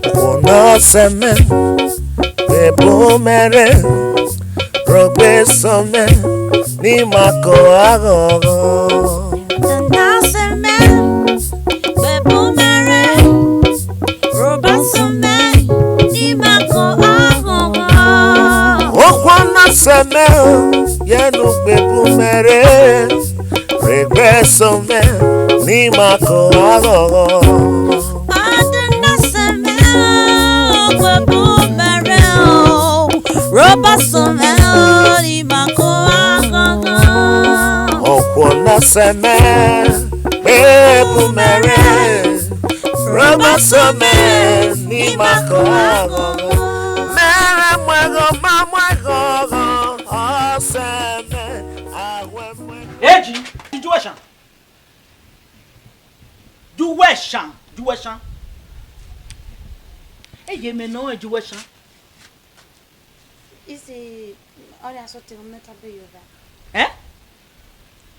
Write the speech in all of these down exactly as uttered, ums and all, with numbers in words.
Okhuo na sẹ mẹ, vbe bu mẹ rre, rhọgbe sọ mẹ, ne ima ko aghọghọ. Okhuo na sẹ mẹ, vbe bu mẹ rre, rhọgbe sọ mẹ, ne ima ko aghọghọ. Okhuo na sẹ mẹ o, ye ne u gbe bu mẹ rre, rhọgbe sọ mẹ, ne ima ko aghọghọ. Okhuo na sẹ mẹ o, vbe bu mẹ rre o, rhọgbe sọ mẹ o, ne ima ko aghọghọ. Okhuo na sẹ mẹ, vbe bu mẹ rre, rhọgbe sọ mẹ, ne ima ko aghọghọ. Mẹ rẹ mu ẹghọ, ma mu ẹghọ, ọ sẹ mẹ, a wẹ mu ẹghọ. Eji, ijuẹshan. Juwẹshan, juwẹshan. Eye mẹ nọ, juwẹshan. Isi ọrhia sote, mẹ ta be yo va. Eh?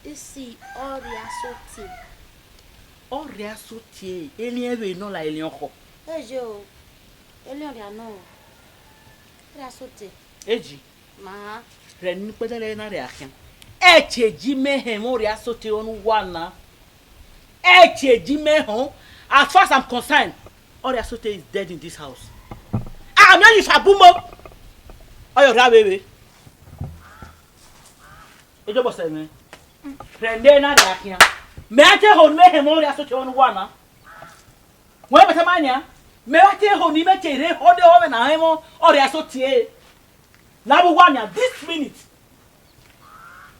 Isi ọrhia sote. Ọrhia sote, eliẹn vbe nọ la eliẹn ọkhọ. Eje o, eliẹn ọrhia nọ o. Ọrhia sote. Eji. Ma. Rẹ ne ukpẹdẹ rẹ na rre akhian. Ẹchẹ ji mẹ hẹ mwẹ ọrhia sote ọnu wa na. Ẹchẹ ji mẹ họn. As far as I'm concerned, ọrhia sote is dead in this house. Ami ọyi fa bu mo. Ọyọ ra veve. Ejo bọ sẹ mwẹ. Rẹ ne na rre akhian. Mẹ a te ho ne hẹ mwẹ ọrhia sote ọnu wa na. Wẹ mẹ ta ma nian. Mẹ a te ho ne mẹ te rre ho de ho mwẹ na hẹ mwẹ ọrhia sote. Na vbe uwa nian this minute.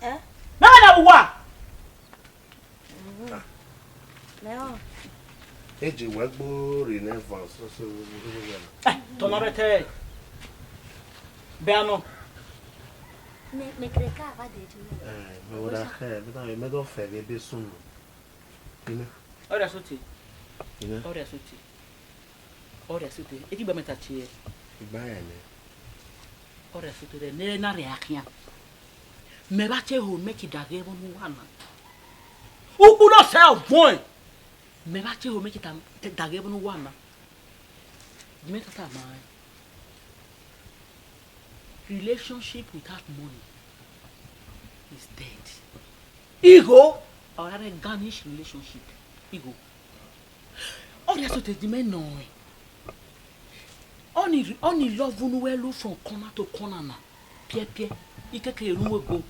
Eh? Na vbe na vbe uwa. Mẹ ọ. Eji wẹ gbo rre nẹ van so so. Eh, tọ na vbe te. Bẹ anọ. Mẹ, mẹ kere ka va de ju. Eh, mẹ wo da khe, mẹ ta mẹ do fe vbe ebe sunu. Ine. Ọrhia sote. Ine. Ọrhia sote. Ọrhia sote. Eki gba mẹ ta tie. Igba ya nẹ. Ọrhia sote rẹ ne na rre akhian. Mẹ vbe a te ho mẹ ki da ghe ẹvbo ne uwa na. Ukpu nọ sẹ ọgbọn. Mẹ vbe a te ho mẹ ki da, da ghe ẹvbo ne uwa na. Mẹ ta ta ma. Relationship without money is dead. Igho, or rather garnish relationship. Igho. Ọrhia sote di mẹ nọ ẹn. Ọni, ọni love ne uwẹ lu from corner to corner na. Piẹpiẹ. Ikeke enu ebo.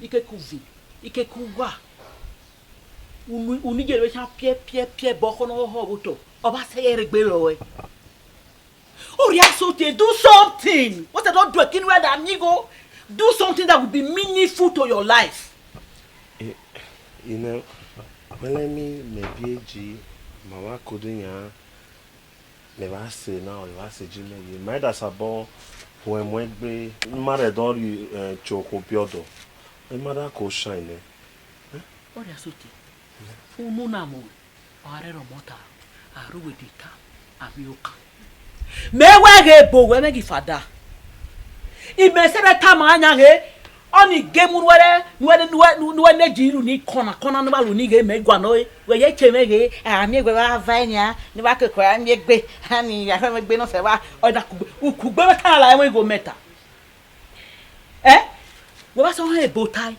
Ikeke uvin. Ikeke uwa. Unu, unu je vbe khian piẹpiẹpiẹ bọ khọ nọ họhọ vbe otọ. Ọ vbe sẹ ye rre egbe rrọọ ẹre. Ọrhia sote, do something. What I don't do, kin we da amigo. Do something that will be meaningful to your life. Ine, wẹlẹ mi mẹ bi eji, ma wa kode yan, mẹ vbe a sẹ na, mẹ vbe a sẹ ji mẹ ye. Ma da sabọ huẹn mu egbe, ma rẹ dọn rri, eh, cho kho biọdọ. Ma da ko shine. Ọrhia sote. Unu na mu, ọ gha rre ọmọta, a ru uwẹ de ta, a miẹn okan. Mẹ wẹ ghe ebo wẹ mẹ ghi fada. Imẹ sẹrẹ tama yan ghe, ọni gemu nuẹrẹ, nuẹrẹ, nuẹrẹ, nuẹrẹ ne ji ru ni kọna, kọna ne wa lu ni ghe mẹ guan ọre. Wẹ ye che mwẹ ghe, a miẹn wẹ vbe a va ẹyan, ne wa koko a miẹn egbe, a ni a khẹ mwẹ egbe nọ sẹ wa, ọ da kugbe, ukugbe mwẹ ta la ẹmwẹ igho mẹ ta. Eh? Wẹ vbe a sẹ họn ebo tae.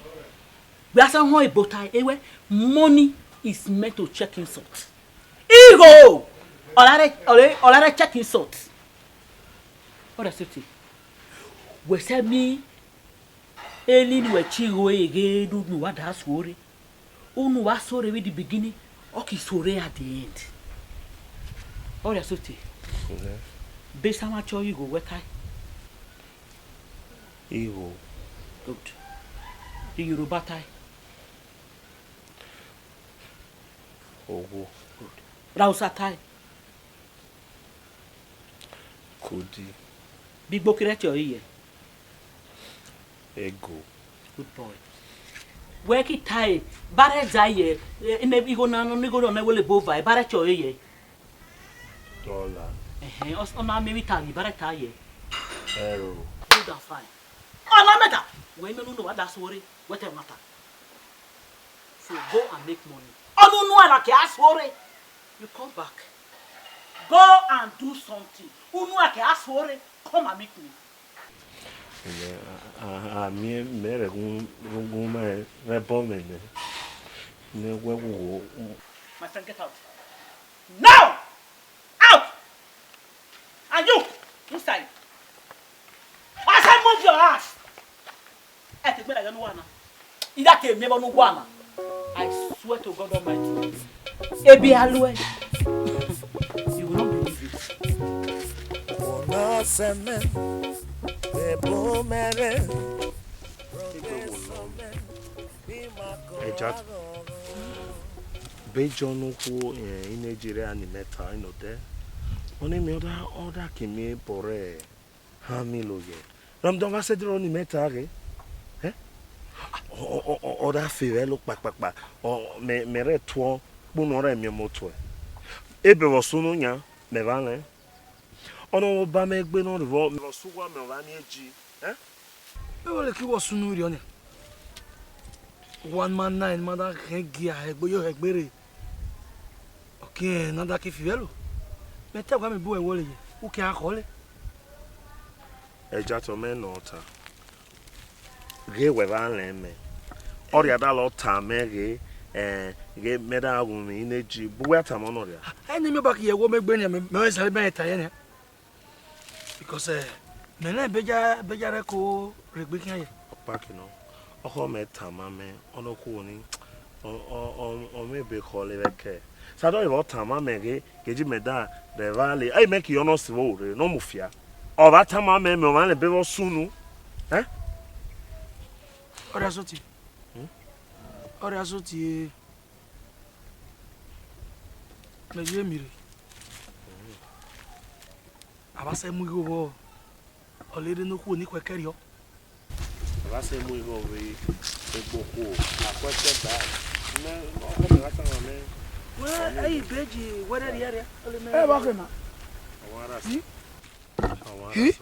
Wẹ a sẹ họn ebo tae, ewẹ, money is meant to check insult. Igho! Ọ ra rẹ, ọ ra rẹ, ọ ra rẹ check insult. Ọrhia sote. Wẹ sẹ mi, eni ne wẹ tie igho eghe ne unu wa da sẹ ọre. Unu wa sẹ ọre vbe the beginning, ọ ki sẹ ọre at the end. Ọrhia sote. Mhm. Be sa ma tie igho wẹ tae. Igho. Good. Iyoruba tae. Owo. Good. Rausa tae. Kudi. Bi igbo kire tie ọre ye. Ego. Good boy. Wẹ ki tae, ba rẹ da ye, ene igho na nọ, igho nọ ne wele bo va, ba rẹ tie ọre ye. Dollar. Ẹhẹn, ọ, ọ na miẹn vbe ta ghi ba rẹ ta ye. Euro. Good and fine. Ọ na mẹ ta, wẹ mẹ ne unu wa da sẹ ọre, wẹ te mwa ta. So go and make money. Ọnu nu ẹmwẹ ke a suore, you come back. Go and do something. Unu ẹmwẹ ke a suore, come and meet me. Amie mẹ rẹ gun gun mẹ rẹ bọ mẹ nẹ. Ne wẹ wo. My friend, get out. Now! Out! And you, inside. I say move your ass. Ẹ te gbẹdẹ yọ nu wa na. Ida ke mi ẹbọ nu wa na. I swear to God Almighty. Ebi alue. You will not believe it. Ọna sẹmẹ, ẹbọ mẹ rẹ. Ẹja, be John khuo, eh, i Nigeria ni mẹ ta, you know, there. Oni mi ọda, ọda ke mi bọrẹ, ha mi lo ye. Ramadan va sẹ dro ni mẹ ta ghe. Eh? Ọ, ọ, ọ, ọ, ọda fe vẹ lo kpakpakpa. Ọ, mẹ, mẹ rẹ tuọ, kpunu rẹ mi ọmọ tuẹ. Ebe vwọ sunu yan, mẹ va lẹ. Ọnọ vwọ ba mẹ egbe nọ rivọ, mẹ vwọ su uwa mẹ ọmwa ni eji. Eh? Ẹ vbọ le ki wọ sunu rriọ nia? One man nine, ma da khẹn gia hẹ egbe, yo hẹ egbe rre. Ọ kiẹn na da ki fi vwẹ lo. Mẹ te ẹguẹ mi bu ẹvbo le ye, u ke a khọle. Ẹja tọ mẹ nọ ta. Ghe wẹ vba lẹ mẹ. Ọ rhia da lọ ta mẹ ghe, eh, ghe mẹ da ghumwi ne ji. Bu wẹ a tama ọnọ rhia. Ẹni mi ọba ki ye wo mẹ gbe nia, mẹ, mẹ oi sare bẹn ta ye nia. Because, eh, mẹ nẹ beja, beja rẹ ko rhe gbe khian ye. Ọkpaki nọ, ọkhọ mẹ tama mẹ, ọnọkhuo ni, ọ, ọ, ọ, ọ mwẹ ebe khọle vwẹ kẹ. Sa dọlẹ vwọ tama mẹ ghe, ke ji mẹ da rẹ vba le. Ẹ mẹ ki yọ nọ sivwo rre, nọ mu fia. Ọ vba tama mẹ, mẹ ọmwa lẹ ebe vwọ sunu. Eh? Ọ rhia soti. Hmm? Ọ rhia soti, e. Mẹ ye mi rre. A vba sẹ mu igho vbọ, ọ le rre ne okhuo ni khuẹ kẹriọ. A vba sẹ mu igho vbe egbe okhuo, a khuẹ kẹ ba. Mẹ, ọ kẹ mẹ gha tama mẹ. Wẹ, ẹ i beji, wẹ rẹ rhia rhia, ọ le mẹ. Ẹ vba kẹ na. Ọmwa ra Hi? Hi?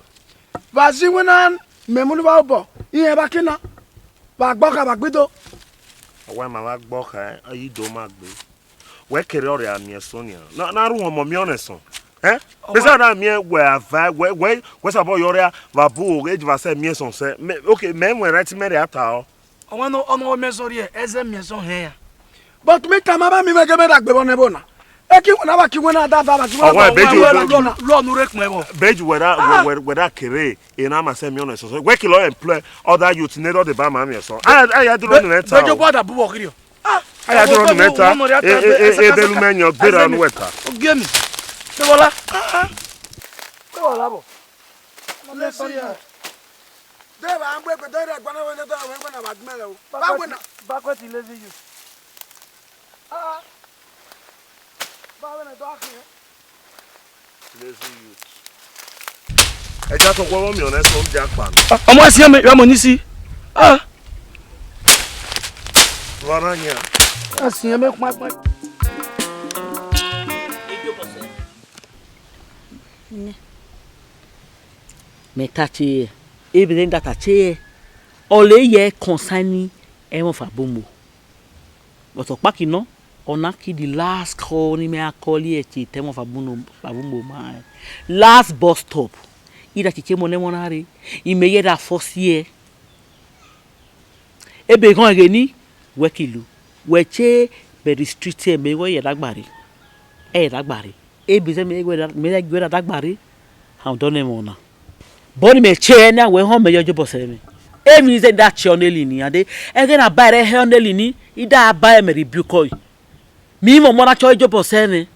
Vba zi iwinna mẹ mu ni vbe obọ, irẹn vba kina, vba gbọkha, vba gbido. Ọwa ma vba gbọkha, ẹ, ido ma gbe. Wẹ kere ọrịa miẹn sọ nian. Na, na ru ọmọ miẹn ọnẹ sọn. Eh? Ọwa- Besa na miẹn wẹ ava, wẹ, wẹ, wẹ sabọ yọ rria vbe abu oghe, e ji vba sẹ miẹn sọn sẹ. Mẹ, okay, mẹ mwẹ right mẹ rria ta ọ. Ọmwa nọ, ọmwa mẹ zọ rrie, ẹzẹ miẹn zọ hẹn ya. But mi tama ba mi vbe ghe mẹ dagbe vbọ nẹ vbo na. Eki wẹ na ba ki wẹ na da va ba si wẹ na Ọwẹ ba beji wẹ wẹ na. Lọ nu re kpẹ vbọ. Beji wẹ da, wẹ, wẹ, wẹ da kere, e na ma sẹ miẹn ọnẹ sọn. Wẹ ki lọ employ other youth ne rọ de ba ma miẹn sọn. Aya, aya duro ni mẹ ta. Beji o. Bọ da bu vbọ kiri o. Ah, aya duro ni mẹ ta. E, e, e, e, belu mẹ yan gbera nu wẹ ta. O gie mi. Te wọ la. Ah, ah. Te wọ la bọ. Let's see. De ba ngbe gbe de re gba na we ne do we gba na ba gbe le o. Ba gbe na. Ba gbe ti lazy you. Ah, ah. Ba we ne do akhi. Lazy youth. Ẹ ja tọ kọ mi ọnẹ sọ, n ja kpa mi. Ọmọ ẹsìn mi, ya mo ni si. Ah. Vara nya. Ẹsìn mi pa pa. Nẹ. Mẹ ta che, ebe ne da ta che, ọ le ye concerning ẹmwẹ ọfa bu mo. But ọkpaki nọ, ọna ki the last call ni mẹ a call ẹre che te ẹmwẹ ọfa bu no, ọfa bu mo ma. Last bus stop, I da chiche mọ nẹ ẹmwẹ na rre, imẹ ye da force ẹre. Ebe ghọn ẹghẹ ni, wẹ ki lu, wẹ che, mẹ restrict ẹre, mẹ wẹ ye da gba rre, ẹ da gba rre. Ebe zẹ mẹ wẹ da, mẹ da gbe da da gba rre, ha dọ nẹ ẹmwẹ ọna. Bọ ni mẹ che ẹre na wẹ họn mẹ ye jobọ sẹ mwẹ. Emwi zẹ da che ọneli ni, ade, ẹghẹ na ba ẹre hẹ ọneli ni, I da ba ẹre mẹ rebuke ọe. Mi mọ ọmọ na che ọe jobọ sẹ mwẹ.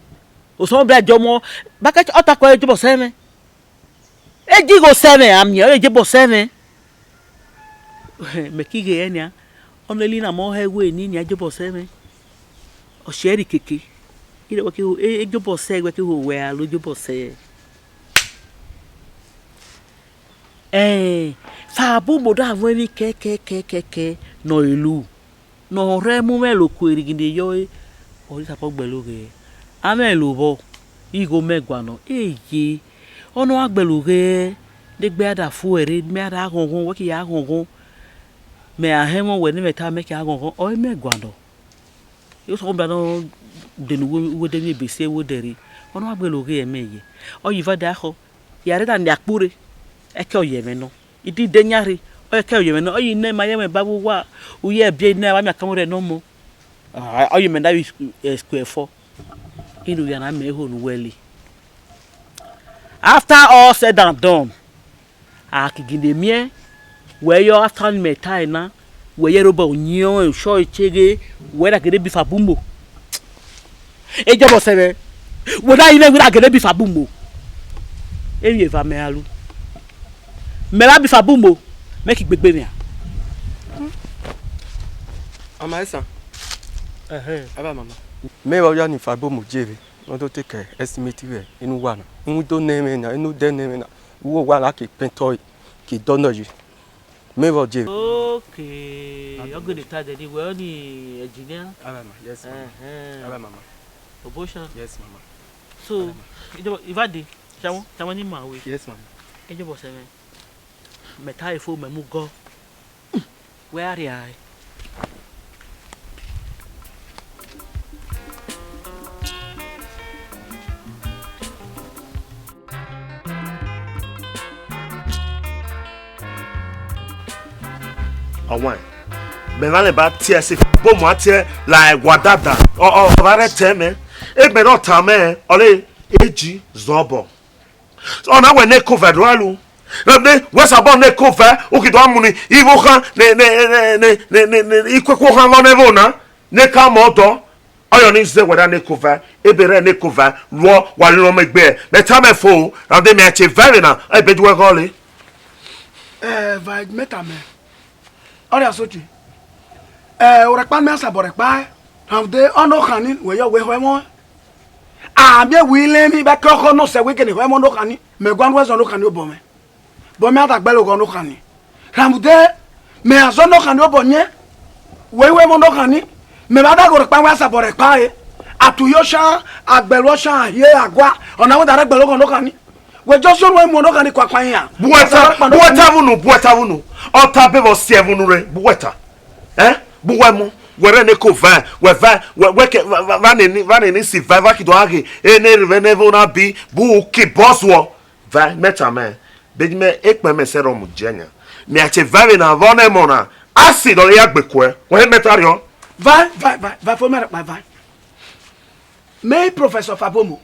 Osọmọ bra jọ ọmọ, ba kẹ ọ ta kọ ọe jobọ sẹ mwẹ. E ji igho sẹ mwẹ, a miẹn, ọ ye jobọ sẹ mwẹ. Mẹ ki ghe ẹre nia, ọneli na mọ hẹ ẹwe ni nia jobọ sẹ mwẹ. Ọ share keke. Ire wẹ ke ho, e, e jobọ sẹ, wẹ ke ho wẹ a lo jobọ sẹ. Ẹn, fa bu mo da vuọn emwi kẹ, kẹ, kẹ, kẹ, kẹ, nọ e lu. Nọ rẹ mu mwẹ lo ku erighi ne yọ e, ọ ri sabọ gbẹlo ghe. Amwẹ lo vbọ, igho mẹ guan nọ, eye, ọ nọ a gbẹlo ghe, ne egbe a da fu ẹre, mẹ a da ghọn ghọn, wẹ ki ya ghọn ghọn. Mẹ a hẹn mwẹ wẹ ne mẹ ta mẹ ki a ghọn ghọn, ọ i mẹ guan nọ. Osọmọ bia nọ denu uwode ni ebe se uwode rre. Ọ na gbe loghe ẹmẹ ye. Ọ yi vade akhọ. Ya rre da ne akpure. Ẹkẹ ọ ye mwẹ nọ. Idide yan rre. Ọ ẹkẹ ọ ye mwẹ nọ. Ọ yi ne ma ye mwẹ ba vbe uwa. Uye ẹbiẹ ne a wa miankamwẹ rre nọ mọ. Ọ yi mẹ da vbe school ẹfọ. Inu ya na mẹ ho nu wẹle. After all said and done, a ki gele miẹn wẹ yọ after ni mẹ tae na, wẹ yẹ robọ uyin ọnrẹn, ushọ ẹre cheghe, wẹ da gele bi Fabumo. Ejọbọ sẹ mwẹ, wẹ da yi mwẹ wẹ da gele bi Fabumo. Emwi eva mẹ gha lu. Mẹ gha bi Fabumo, mẹ ki gbegbe mwian. Ama esa. Ẹhẹn. Aba mama. Mẹ vbe ọ ya ni Fabumo jere. Ọ do take estimate vbe inu uwa na. Inu do nẹ mwẹ na, inu de nẹ mwẹ na. Uwo wa la ke pẹntọ ke dọ nọ yi. Mẹ vbe ọ je. Okay. Ọ gele ta dẹ ni wẹ ọ ni engineer. Alama, yes, mama. Ẹhẹn. Alama, mama. Oboshan. Yes, mama. So, Alama. Ivade, Shawo, Shawo ni ma we. Yes, mama. Ejọbọ sẹ mwẹ. Mẹ ta efo mẹ mu gọ. Wẹ a rria ẹe. Ọwan, mẹ mhanre ba tie ẹse, Fabumo a tie la ẹwa dada, ọ, ọ, ọ vba rre tẹ mẹ, egbe ne ọ ta mẹ, ọ re eji zọbọ. Ọ na wẹ ne eko vẹ do a lu. Rhunmwuda wẹ sabọ ne eko vẹ, u ki do a mu ni ivbi okhan, ne, ne, ikueku okhan vbọ nẹ vbo na, ne ka mọ ọdọ. Ọyọ ni zẹ wẹ da ne eko vẹ, ebe rẹ ne eko vẹ, ruọ, wa rhiọn mẹ gbe. Mẹ tama fo, rhunmwuda mẹ a te vẹ vbe na, ebe du wẹ ghọle. Ẹ, va mẹ tama. Ọ rhia sọ tie. Ẹ, orẹkpa mẹ a sabọ rẹkpa ẹe, rhunmwuda ọnọkhan ni wẹ yọ wẹ họẹmwẹ ọnrẹn. A miẹn wẹ ilẹnmwi vbe ẹkẹ ọkhọ ne ọ sẹ wẹ gele họẹmwẹ ọnọkhan ni, mẹ gualọ wẹ zẹ ọnọkhan ni obọ mwẹ. Bọ mẹ a da gbe ẹlẹghọ ọnọkhan ni. Rhunmwuda mẹ a zẹ ọnọkhan ni obọ yẹn, wẹ i họẹmwẹ ọnọkhan ni, mẹ vbe a da ghe orẹkpa wẹ a sabọ rẹkpa ẹe. A tu ye ọshan, a gbẹlẹ ọshan, a hiẹ, a gua, ọna wẹ da rre gbe ẹlẹghọ ọnọkhan ni. Wẹ just ru ẹmwẹ ọnọkhan ni kuakua iran. Bu wẹ ta, bu wẹ ta vbunu, bu wẹ ta vbunu. Ọ ta bevbe ọ si ẹvbunu rre, bu wẹ ta. Ẹ? Bu wẹ mu, wẹ rẹ ne eko vẹ, wẹ vẹ, wẹ, wẹ kẹ, va, va, va nene, va nene si vẹ, va ki do gha ghe, ene rre vbe ne vbo na bi, bu ki bọ zuọ. Vẹ, mẹ tama, bedi mẹ ekpẹn mẹ sẹ rọ mu jẹ yan. Mẹ a te vẹ vbe na vbọ nẹ mọ na, a si dọ ya gbe kuẹ, wẹ he mẹ ta rriọ. Vẹ, vẹ, vẹ, vẹ fo mẹ rẹkpa vẹ. Mẹ i Professor Fabomo.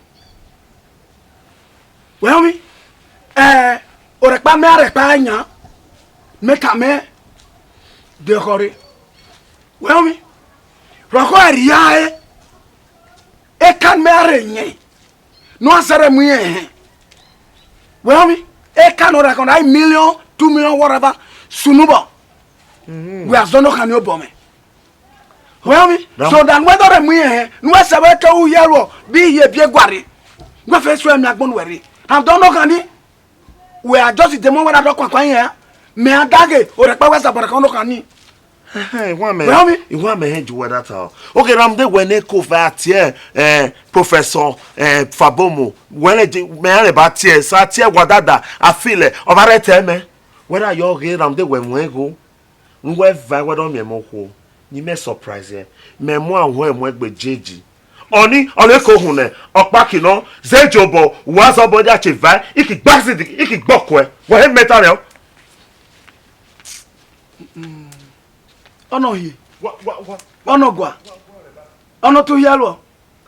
Wẹ họn mi, ẹ, orẹkpa mẹ a rẹkpa yan, mẹ ka mẹ de ọkhọ rre. Wẹ họn mi, rhọkhọ ẹria ẹre, eka ne mẹ a rhe yẹn, ne ọ a sẹrẹ mu irẹn hẹn. Wẹ họn mi, eka ne ọ rẹkhọ na, million, two million, whatever, sunu bọ. Wẹ a zọ nọ khan ni obọ mwẹ. Wẹ họn mi? So that wẹ dọrẹ mu irẹn hẹn, ne uwẹ sẹ vbe ke u ye ruọ, bi ye biẹ guare. Wẹ fẹ suẹn miẹn agbọn nuẹ rre. Rhunmwuda ọnọkhan ni, wẹ a just de mọ wẹ na dọ kuan kuan irẹn, mẹ a daghe, orẹkpa wẹ sabọ rẹkpa ọnọkhan ni. Ehẹn, iwan mẹ, wẹ họn mi? Iwan mẹ hẹn ju wẹ da ta o. Okay, rhunmwuda wẹ ne eko vẹ a tie, eh, Professor, eh, Fabomo, wẹ rẹ je, mẹ rẹn ba tie, sa tie wa dada, a feel, ọ vba rre tẹ mẹ. Wẹ na yọ ghe rhunmwuda wẹ mu ẹn gho. Ne uwẹ va wẹ dọ miẹn mẹ okhuo, ne imẹ surprise ẹn, mẹ mu ahọ ẹmwẹ gbe jeje. Ọni, ọ leko hun nẹ, ọkpa ki nọ, zẹ jobọ, uwa zẹ obọ dia che va, i ki gba acid, i ki gba ọkuẹ. Wẹ he mẹ ta rẹ ọ. Ọnọ hie. Wa, wa, wa. Ọnọ gua. Ọnọ tu hia luọ.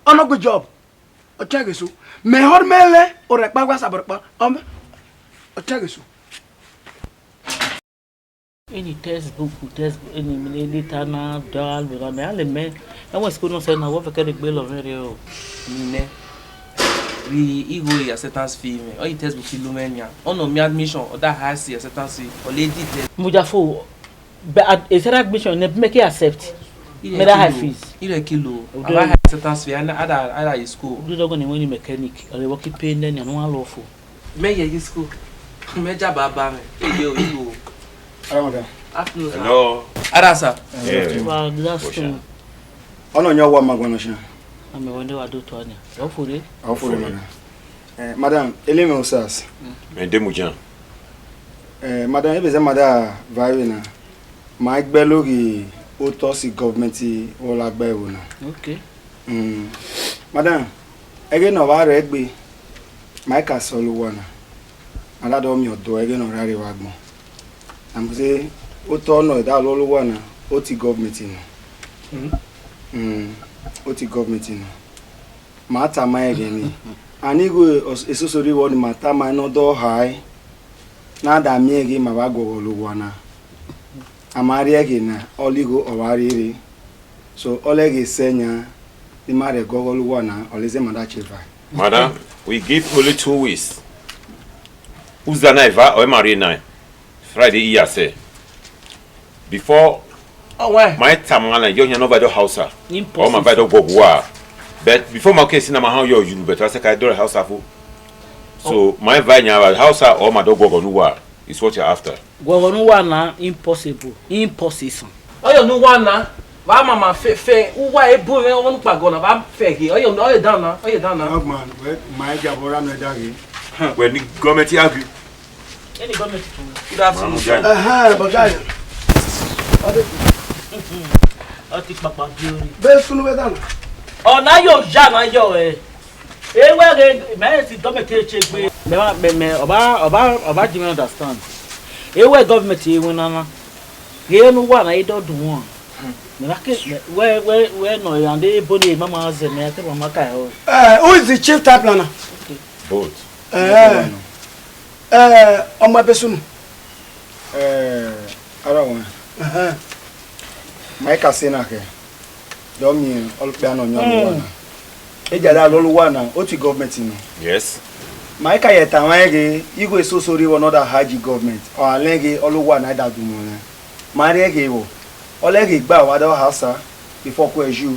Ọnọ gbe job. Ọ tẹghe so. Mẹ họr mẹ lẹ, orẹkpa wa sabọ rẹkpa. Ọ mẹ. Ọ tẹghe so. Any textbook, textbook, any, any letter na, da, lo, na, mẹ, ale mẹ, ẹwẹn school nọ sẹ na, wọ fẹ kẹ rhe gbe lọ mwẹ rre o. Ni nẹ, vbe igho ye acceptance fee mwẹ, ọ yi textbook lo mwẹ nian, ọ nọ miẹn admission, ọ da high school acceptance fee, ọ le di test. Mujafo, but at, is there admission, ne mẹ ke accept? Mẹ da high fees. Irẹ kilo, ava high acceptance fee, ada, ada ye school. Udu dọgọ ni wẹ ni mechanic, ọ le work pay nẹ ni anu wa lọ fo. Mẹ ye ye school. Mẹ ja baba mẹ. Eye o, igho. Hello, madam. Afternoon, sir. Hello. Ada, sir. Yeah. Wa, good afternoon. Ọnọ yan wa ma guan ọshan. Amẹ wẹ ne wa do to ania. Ọ fo re? Ọ fo re, madam. Eh, madam, ele mẹ osas. Mẹ de mujan. Eh, madam, ebe zẹ ma da va vbe na. Ma gbe loghi Otọ si government vbe ọ la gbe ẹvbo na. Okay. Mm. Madam, ẹghẹ ne ọ vba rre egbe, ma i ka sẹ ọlọwa na. Ma da do miẹn ọdọ ẹghẹ ne ọ rre vbe agbọn. Na must say, otọ ne ọ da rre ọlọwa na, oti government nọ. Mm. Mm, oti government nọ. Ma tama ẹghẹ nii. And igho eso so rre vbọ ne ima tama ne ọ dọ hae, ne a da miẹn ghe ma vba guọghọ ọlọwa na. A ma rrie ẹghẹ na, ọlọ igho ọ vba rre rre. So, ọlẹ ghe sẹ yan, ne ima rre guọghọ ọlọwa na, ọlẹ zẹ ma da che va. Madam, we give only two weeks. Uza na eva, ọ ma rrie na. Friday iya sẹ. Before, ọwẹ, ma i tama na, yọ yan ne ọ vba do Hausa. Impossible. Ọ ma vba do guọghọ uwa. But before ma ke si na ma ha yọ yuru, but a sẹ ka do Hausa fo. So, ma i va yan vba Hausa, ọ ma do guọghọ ne uwa. Is what you're after. Guọghọ ne uwa na, impossible. Impossible. Ọyọ ne uwa na, vbe a ma ma fẹ, fẹ, uwa ebo mwẹ, ọmọ nukpa gọ na, vbe a fẹ ghe. Ọyọ, ọyọ dan na, ọyọ dan na. Young man, wẹ, ma i ga bọ ra mẹ da ghe. Wẹ ne government argue. Any government to. Good afternoon, sir. Ẹhẹn, but guy. Ọtí pàpà bí orí. Bẹ́ẹ̀ sunu bẹ́ẹ̀ dànù. Ọ̀nà yóò yá náà yọ ẹ. Ewe ghe, mẹ si dọmẹ ke che gbe. Mẹ ma, mẹ, mẹ, ọba, ọba, ọba ji mẹ understand. Ewe government ewe nana. Ghe nu wa na idọ dun wọn. Mẹ ma ke, mẹ, wẹ, wẹ, wẹ nọ ya nde ebo ni mama zẹ mẹ, ake mama ka ho. Eh, who is the chief town planner? Okay. Both. Eh. Eh, ọmọ ẹbẹ sunu. Eh, ara wọn. Ẹhẹn. Ma i ka sẹ na khẹ. Dọ miẹn ọlukpia nọ yọn ọlọwa na. E dia da rre ọlọwa na, oti government nọ. Yes. Ma i ka ye tama ẹre ghe, igho eso so rre vbọ ne ọ da ha ji government, ọ gha lẹ ghe ọlọwa na da du mọ na. Ma rrie ghe vbọ, ọ lẹ ghe gba wa do Hausa, before kue ju.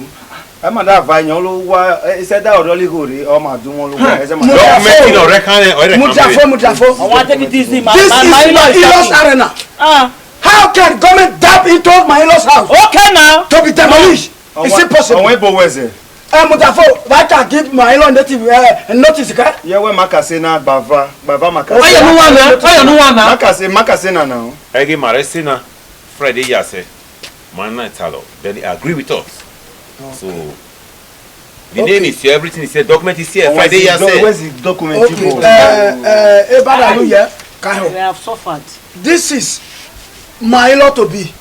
Ẹ ma da va yan ọlọwa, ẹ, isẹ da ọrẹ ọlẹ igho rre, ọ ma du mọ ọlọwa, ẹ zẹ ma. Government nọ rẹ kan, ọ rẹ kan. Mudiafo, mudiafo. I want take it easy, my, this is my in-laws arena. Ah. How can government dab into my in-laws house? Okay now. To be demolished? Is it possible? Ọwẹn ebo wẹzẹ. Eh, Mutafo, I can give my in-law native, eh, notice, ka? Ye wẹ ma ka sẹ na gbava, gbava ma ka sẹ. Ọyọ nu wa na, ọyọ nu wa na. Ma ka sẹ, ma ka sẹ na na o. Ẹghe ma rẹ sẹ na, Friday ya sẹ. Ma na talọ, then he agree with us. So, the name is here, everything is here, document is here, Friday ya sẹ. Where's the document? Okay, eh, eh, e ba da nu ye, ka ho. They have suffered. This is my in-law to be.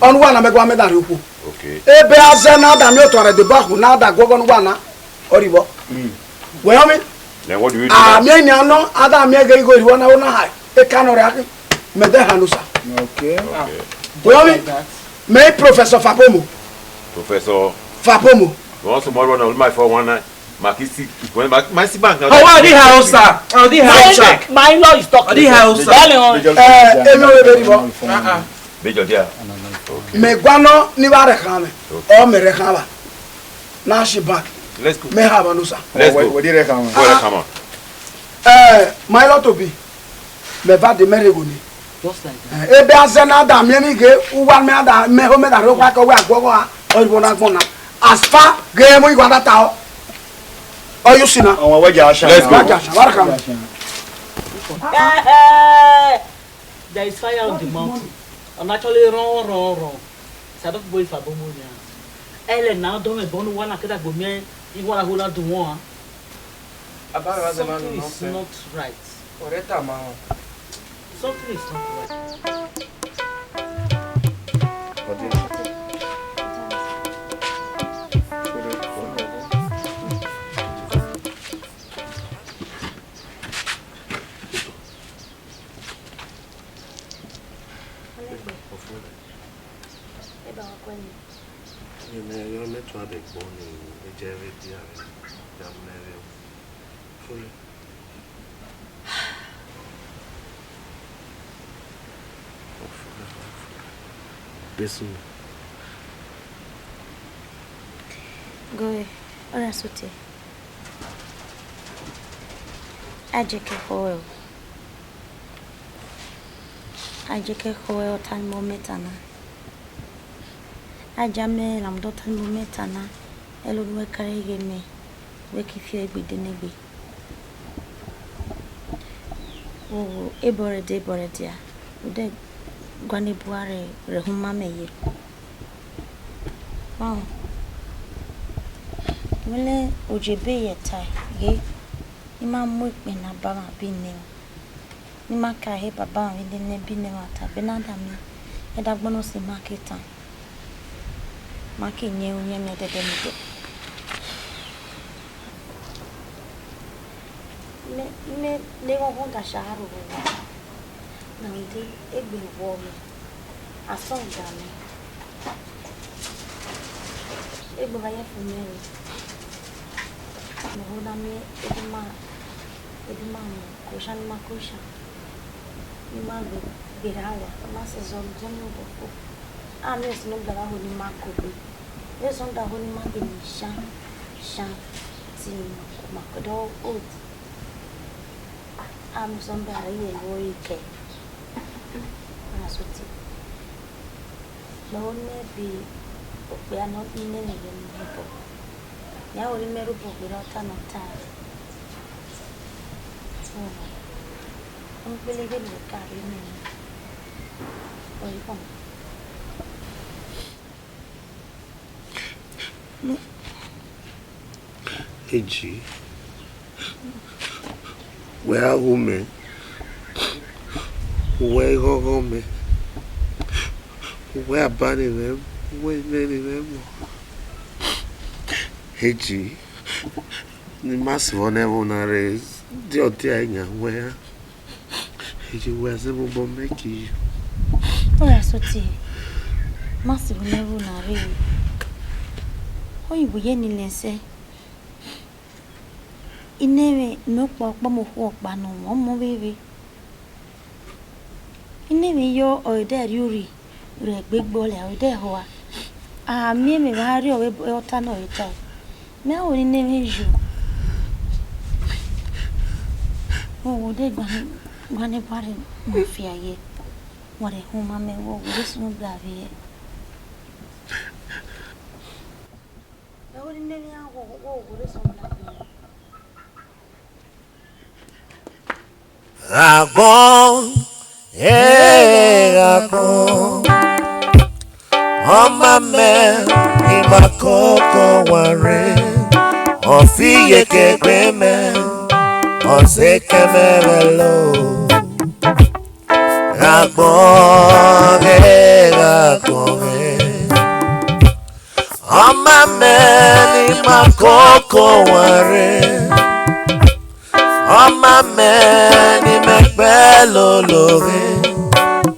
Ọnu wa na mẹ gua mẹ da rhie okhuo. Okay. Ebe a zẹ na da miẹn otọ rẹ deba khu na da guọghọ ne uwa na, ọ rhie vbọ. Mm. Wẹ họn mi? Then what do you do now? A miẹn nian nọ, a da miẹn ghe igho rhie vbọ na, ọ na ha, eka nọ rẹ akhin, mẹ dẹ ha ne osa. Okay. Okay. Wẹ họn mi? Mẹ i Professor Fapomo. Professor. Fapomo. Wọ́n sọ mọ́ ọ̀rọ̀ náà, ó máa fọ́ wọn náà. Makisi, when Ma-, Makisi Bank now. Oh, what the house, sir? Oh, the house, sir. My in-law is talking. Oh, the house, sir. Darling, oh. Eh, emi o be very well. Uh-uh. Major there. Mẹ gua nọ ni vba rẹ khan mẹ. Okay. Ọ mẹ rẹ khan vba. Na shi bank. Let's go. Mẹ ha vba no, sir. Let's go. Wẹ di rẹ khan mẹ. Wẹ rẹ khan mẹ. Eh, my lord to be. Mẹ va de mẹ rhe gho ni. Just like that. Eh, ebe a zẹ na da miẹn mi ghe, uwa mẹ a da mẹ ho mẹ da rho kha kẹ wẹ agbọghọ a, ọ rhie vbọ na gbọn na. As far ghe mu igua da ta ọ. Ọ you see na? Ọmọ wẹ jẹ asha. Let's go. Wa jẹ asha, wa rẹ khan. Eh, eh, there is fire on the mountain. Ọ na actually run, run, run. Sadok boy fa bomo nia. Ẹlẹ na dọ mẹ bọ nu wa na kẹdagbo miẹn, igua na ho na dun wọn a. Abara zẹ ma no nonsense. Something is not right. Ọrẹ ta ma hàn. Something is not right. Eba wa kue ni. Ene yo me try de gbọ ni eje re dia re. Ya mẹ re. Fure. Besu. Goe, ora sote. Aje ke khoe o. Aje ke khoe o, time mo metana. Aja mẹ la mu dọ ta ni mo mẹ ta na, ẹlọ nu wẹ kare ghe mẹ, wẹ ki fiọ egbe de nẹgbe. Wo, ebọ rẹ dia, ebọ rẹ dia, u de guan ebua rẹ, rẹ huma mẹ ye. Mama, wele oje be ye tae, ghe, ne ima mu ekpẹn na ba mwẹ abi nẹ mwẹ. Ne ima ka he baba mwẹ vbe nene bi nẹ mwẹ ota, bẹnẹ a da miẹn, ẹdẹ agbọn nọ si ma ke tan. Ma ke yẹn uyẹn mẹ dẹdẹ mẹ dẹ. Mẹ, mẹ ne ghọghọ ga sha aro vbe owa. Na de egbe vọ mẹ. Asọn ga mẹ. Egbe vba ye fu mẹ re. Mẹ ho na miẹn edima, edima mu, kosha ni ma kosha. Ni ma gbe, gbe ra wa, ni ma sẹ zọ, zọ ni obọ fo. A miẹn Osanobua vbe a ho ni ma ko gbe. Vbe Osanobua a ho ni ma de ni shan, shan, ti ni ma ko, ma ko do old. A miẹn Osanobua a ye ru ẹre kẹ. A na soti. Mẹ ho ni mẹ bi okpia nọ ni nene ye ni obọ. Mẹ a ho ni mẹ ru obọ gbe ne ọ ta nọ ta. Ọmọ, ọmọ kpele vbene ka rre mẹ ni. Ọ yi kpọnmwẹ. Eji, wẹ a wu mẹ, wẹ ghọghọ mẹ, wẹ a ba ne mwẹ, wẹ nene mwẹ mọ. Eji, ne ima si vbọ ne ẹvbo na rre, de ọ dia yan wẹ ra? Eji, wẹ a zẹ vbe obọ mẹ ki yo. Ọ ya soti, ma si vbọ ne ẹvbo na rre. Oyibo ye ni lẹsẹ. Inẹmwẹ mẹ ọkpa ọkpa mẹ okhuo ọkpa nọ mọ, ọmọ vbevbe. Inẹmwẹ yọ ọre dẹ rri urhi rẹ egbe gbe ọlẹ, ọre dẹ hua. A miẹn mẹ vbe a rri ọvbe ọta nọ re tae. Mẹ a ho ni inẹmwẹ yo. Wo wo de gbani, gbani bari mafia ye. Wa rẹ huma mẹ wo wo de sunu blavie. Ẹ ho ni inẹmwẹ a wo wo wo de sunu blavie. Gha gbọn, eh, gha gbọn. Ọma mẹ ni ma koko wanre, ọ fi iyeke gbe mẹ, ọ zẹ ekẹn mẹ vwẹ lo. Gha gbọn, eh, gha gbọn, eh. Ọma mẹ ni ma koko wanre. Ọma mẹ ni mẹ kpẹ lologhe,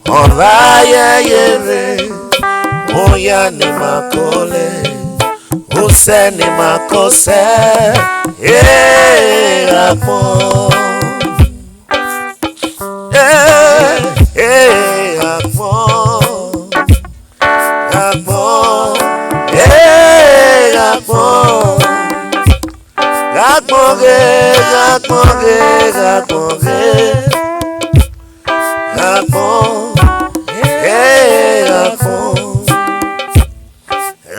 ọ vba ye ye rre, oya ni ma kole, usẹ ni ma kosẹ, eh, gha gbọn, eh, eh, gha gbọn. Gha gbọn, eh, gha gbọn. Gha gbọn ghe, gha gbọn ghe, gha gbọn ghe. Gha gbọn, eh, gha gbọn.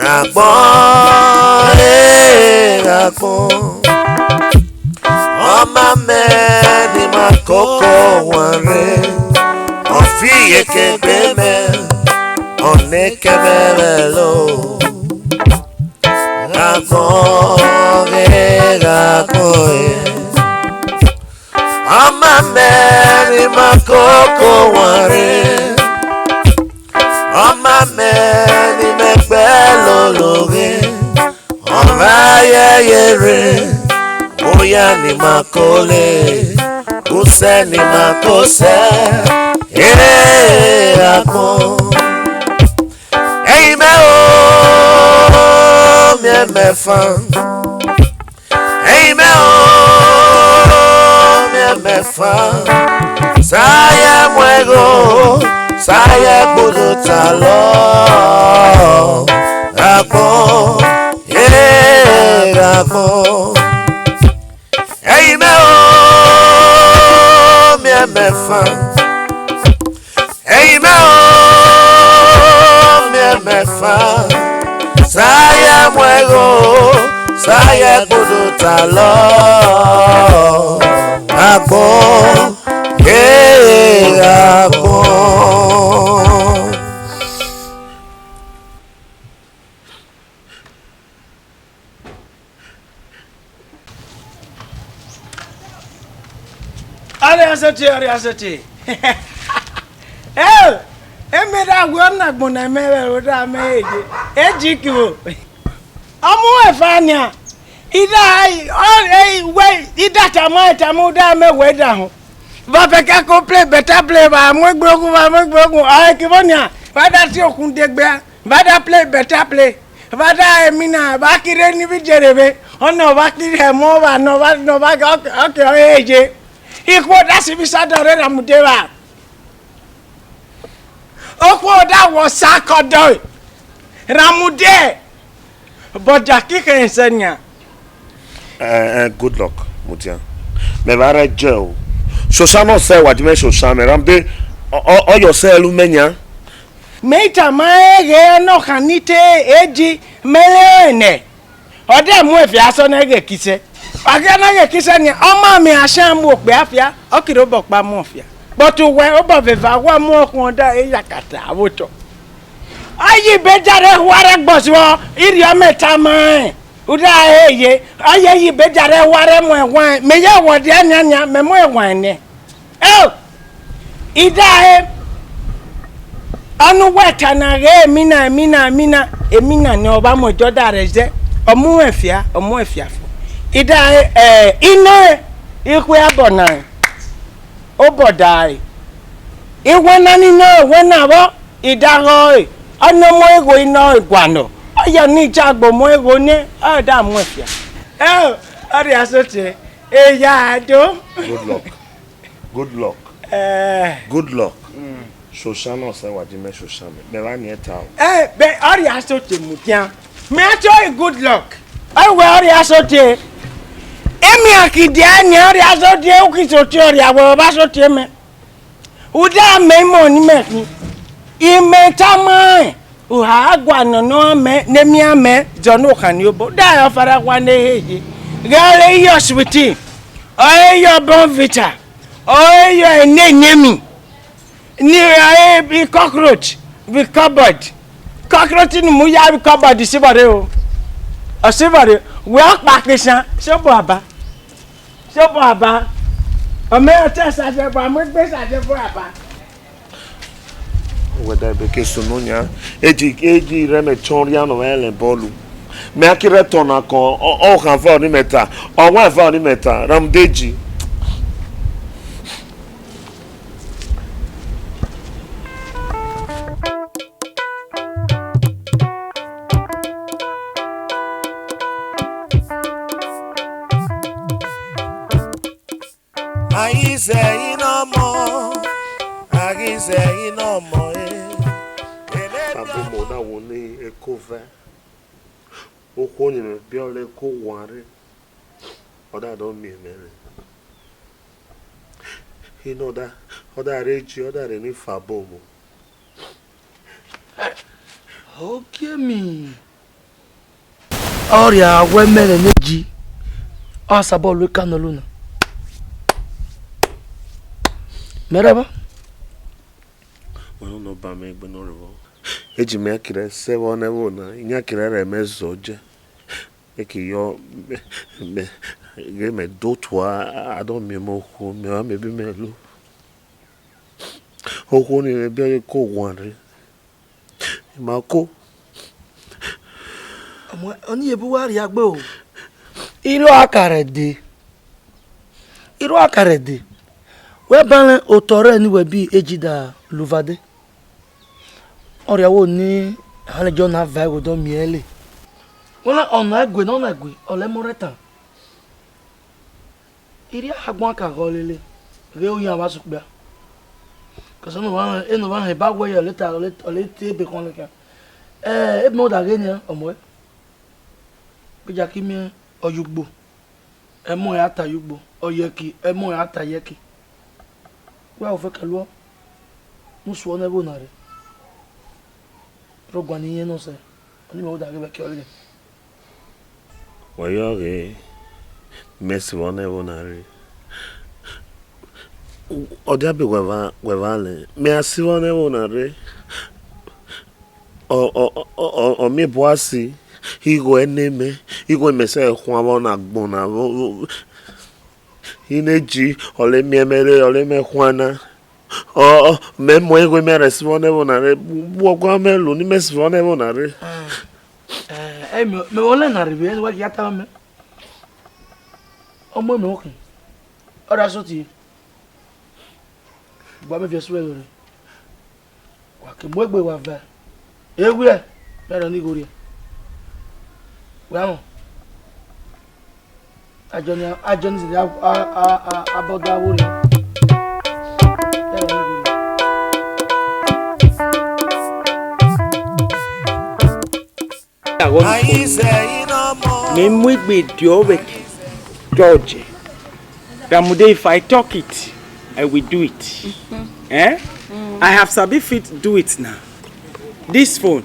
Gha gbọn, eh, gha gbọn. Ọma mẹ ni ma koko wanre, ọ fi iyeke gbe mẹ, ọ nẹ ekẹn mẹ vwẹ lo. Gha gbọn ghe, gha gbọn ghe. Ọma mẹ ni ma koko wanre. Ọma mẹ ni mẹ kpẹ lologhe, ọ vba ye ye rre, oya ni ma kole, usẹ ni ma kosẹ, eh, gha gbọn. Ẹyin mẹ o, miẹn mẹ fan. Ẹyin mẹ o, miẹn mẹ fan. Sa ye mu ẹgho, sa ye gbudu ta lọ. Gha gbọn, eh, gha gbọn. Ẹyin mẹ o, miẹn mẹ fan. Ẹyin mẹ o, miẹn mẹ fan. Sa ye mu ẹgho, sa ye gbudu ta lọ. Gha gbọn, eh, gha gbọn. Asete, ọrịa asete. Eh, emeda gwe ọna gbona mẹvbe rode amẹ eje. Eji kiwo. Ọmọ ẹfa nia. Ida ai, ọ, ei, we, ida tama, tama, uda mẹ we da họn. Va fẹ kẹ ko play better play, va mu egbe ogun, va mu egbe ogun. Ai, kivo nia. Va da si okun degbe a. Va da play better play. Va da emina, va kire ni vi jere ve. Ọna va kire mọ va, nọ va, nọ va, okay, okay, eje. Ikhuo da si vi sa dọ re Ramude va. Okhuo da wọ sa kọ dọ Ramude. But Jackie khen sẹ nia. Eh, eh, good luck, Mudian. Mẹ vbe rre je o. Shoshan nọ sẹ wa di mẹ Shoshan mẹ Ramude. Ọ, ọ, ọ yọ sẹ lu mẹ nia. Mẹ i tama ẹre ghe nọ khan ni te eji mẹ rẹn nẹ. Ọ de mu efia asọ na ghe kisẹ. Ọ gha na ghe kisẹ nia, ọ ma miẹn ashan mu okpia fia, ọ kire obọ ọkpa mu fia. But uwẹ obọ vbe eva, wa mu ọkhuọn da e yakata avbe otọ. Ọ yi be dia rre huarẹ gbọsọ, irhiọ mẹ tama ẹn. Uda he ye, ọ ye yi be dia rre huarẹ mu ẹwaẹn, mẹ ye wọ dia nian nian, mẹ mu ẹwaẹn nẹ. Eo, idaghe, ọnu wẹ ta na ghe emina, emina, emina, emina ne ọ vba mu ẹjọ da rẹ zẹ, ọ mu ẹn fia, ọ mu ẹn fia fo. Idaghe, ẹ, inọ ẹn, ikhue abọ na ẹn, obọ da ẹn. Iwẹ na ni nọ ẹn, iwẹ na vbọ, idaghe ọre, ọ nọ mu igho inọ ẹn gualọ, ọ ya ni jagbe mu igho nẹ, ọ da mu ẹn fia. Eo, ọ rhia sotẹ, eya do. Good luck. Good luck. Eh. Good luck. Mm. Shoshan nọ sẹ wa di mẹ Shoshan mẹ. Mẹ vba ni ẹta o. Eh, be ọ rhia sotẹ Mudian. Mẹ a tell you good luck. Ọ wẹ ọ rhia sotẹ. Emi a ki dia ni ọ rhia sotẹ, u ki sotẹ ọ rhia wẹ ọ vba sotẹ mẹ. Uda mẹ imọ ni mẹ khin. Imẹ tama ẹn. U ha gua nọ nọ mẹ, ne mia mẹ, zọ ne okhan ni obọ. Da ọ fara wa ne he ye. Ghe ọ re yọ sweetie. Ọ re yọ Bonvita. Ọ re yọ enenemi. Ni, eh, bi cockroach, bi cupboard. Cockroach ni mu ya bi cupboard sivbọre o. Ọ sivbọre. Wẹ ọkpa ke san, se obọ aba. Se obọ aba. Ọ mẹ ọtẹ sa se obọ, amẹ gbe sa se obọ aba. Wẹda ebe ke sunu nia, eji, eji rẹ mẹ tọn ria nọ mẹ lẹ bọọlu. Mẹ a kire tọn na kọn, ọ, ọ khan va ọni mẹ ta, ọ wan va ọni mẹ ta, Ramdeji. Ayize inọmọ, ayize inọmọ, eh. Abo mọ na wo ne eko vẹ. Okhuo ni mẹ biẹ ọre eko wan rre. Ọ da dọ miẹn mẹ rre. Inọ da, ọ da rre ji, ọ da rre ni fa abo mọ. Okiemi. Ọ rhia wẹ mẹ rẹ ne ji, ọ sabọ lu ekan nọ lu na. Mẹ rẹ ba. Wẹ nọ ba mẹ egbe nọ rẹ vwọ. Eji mẹ kire sẹ vwọ nẹ vwọ na, iyan kire rẹ mẹ zọ jẹ. Eke yọ, mẹ, mẹ, ghe mẹ do tua, a dọ miẹn mẹ okhuo, mẹ wa mẹ bi mẹ lo. Okhuo ni mẹ biẹ ọre eko wan rre. Ima ko. Ọmọ, ọni ye bu wa rhia gbe o. Irọ a ka rẹ de. Irọ a ka rẹ de. Wẹ banẹ otọ rẹ ni wẹ bi eji da luvade. Ọ rhia wo ni a lẹ jọ na va ẹvbo dọ miẹn le. Wẹ na ọna ẹgue, na ọna ẹgue, ọ lẹ mọ rẹ tan. Irhia agbọn ka ghọ lele, ghe oyan vba sukpia. Kọsẹ enọ mwa hẹ, enọ mwa hẹ ba wẹ yẹ, ọ le ta, ọ le, ọ le tie ebe khọn leke. Eh, ebe mẹ da ghe nian, ọmọ ẹ. Gbe ja ki miẹn, ọ ye ugbo, ẹmọ ẹ a ta ye ugbo, ọ ye ẹki, ẹmọ ẹ a ta ye ẹki. Wẹ a ofẹ kẹ luọ, ne u suọ nẹ ẹvbo na rre. Rhọguan ni iyẹn nọ sẹ, ọni mẹ vbe da ghe vbe ẹki ọleghe. Wẹ yọ ghe, mẹ sivbọ nẹ ẹvbo na rre. Ọ dia be wẹ va, wẹ va lẹ, mẹ a sivbọ nẹ ẹvbo na rre. Ọ, ọ, ọ, ọ, ọ miẹn bua si, igho ẹne mẹ, igho mẹ sẹ khuan vbọ na gbọn na vbọ. Ine ji, ọle miẹn mẹ rre, ọle mẹ khuan na. Ọ, ọ, mẹ mu eghe mẹ rẹ sivọ nẹ vbo na rre, bu ọgua mẹ lo ni mẹ sivọ nẹ vbo na rre. Ẹ, ẹ, mẹ, mẹ vbe ọlẹ na rre vbe, wẹ ya ta mẹ. Ọmọ mẹ okhin. Ọ da sọ tie. Gba mẹ viẹ suẹ rre. Wa ke mu egbe wa vẹ. Ewiẹ, mẹ rọ ni gho rrie. Wa mọ. Ajọni, ajọni zẹ a, a, a, a, abọda wo rrie. Mẹ rọ ni gho rrie. Mẹ mu egbe diọ vbe George. Ramude, if I talk it, I will do it. Eh? I have sabi fit do it now. This phone,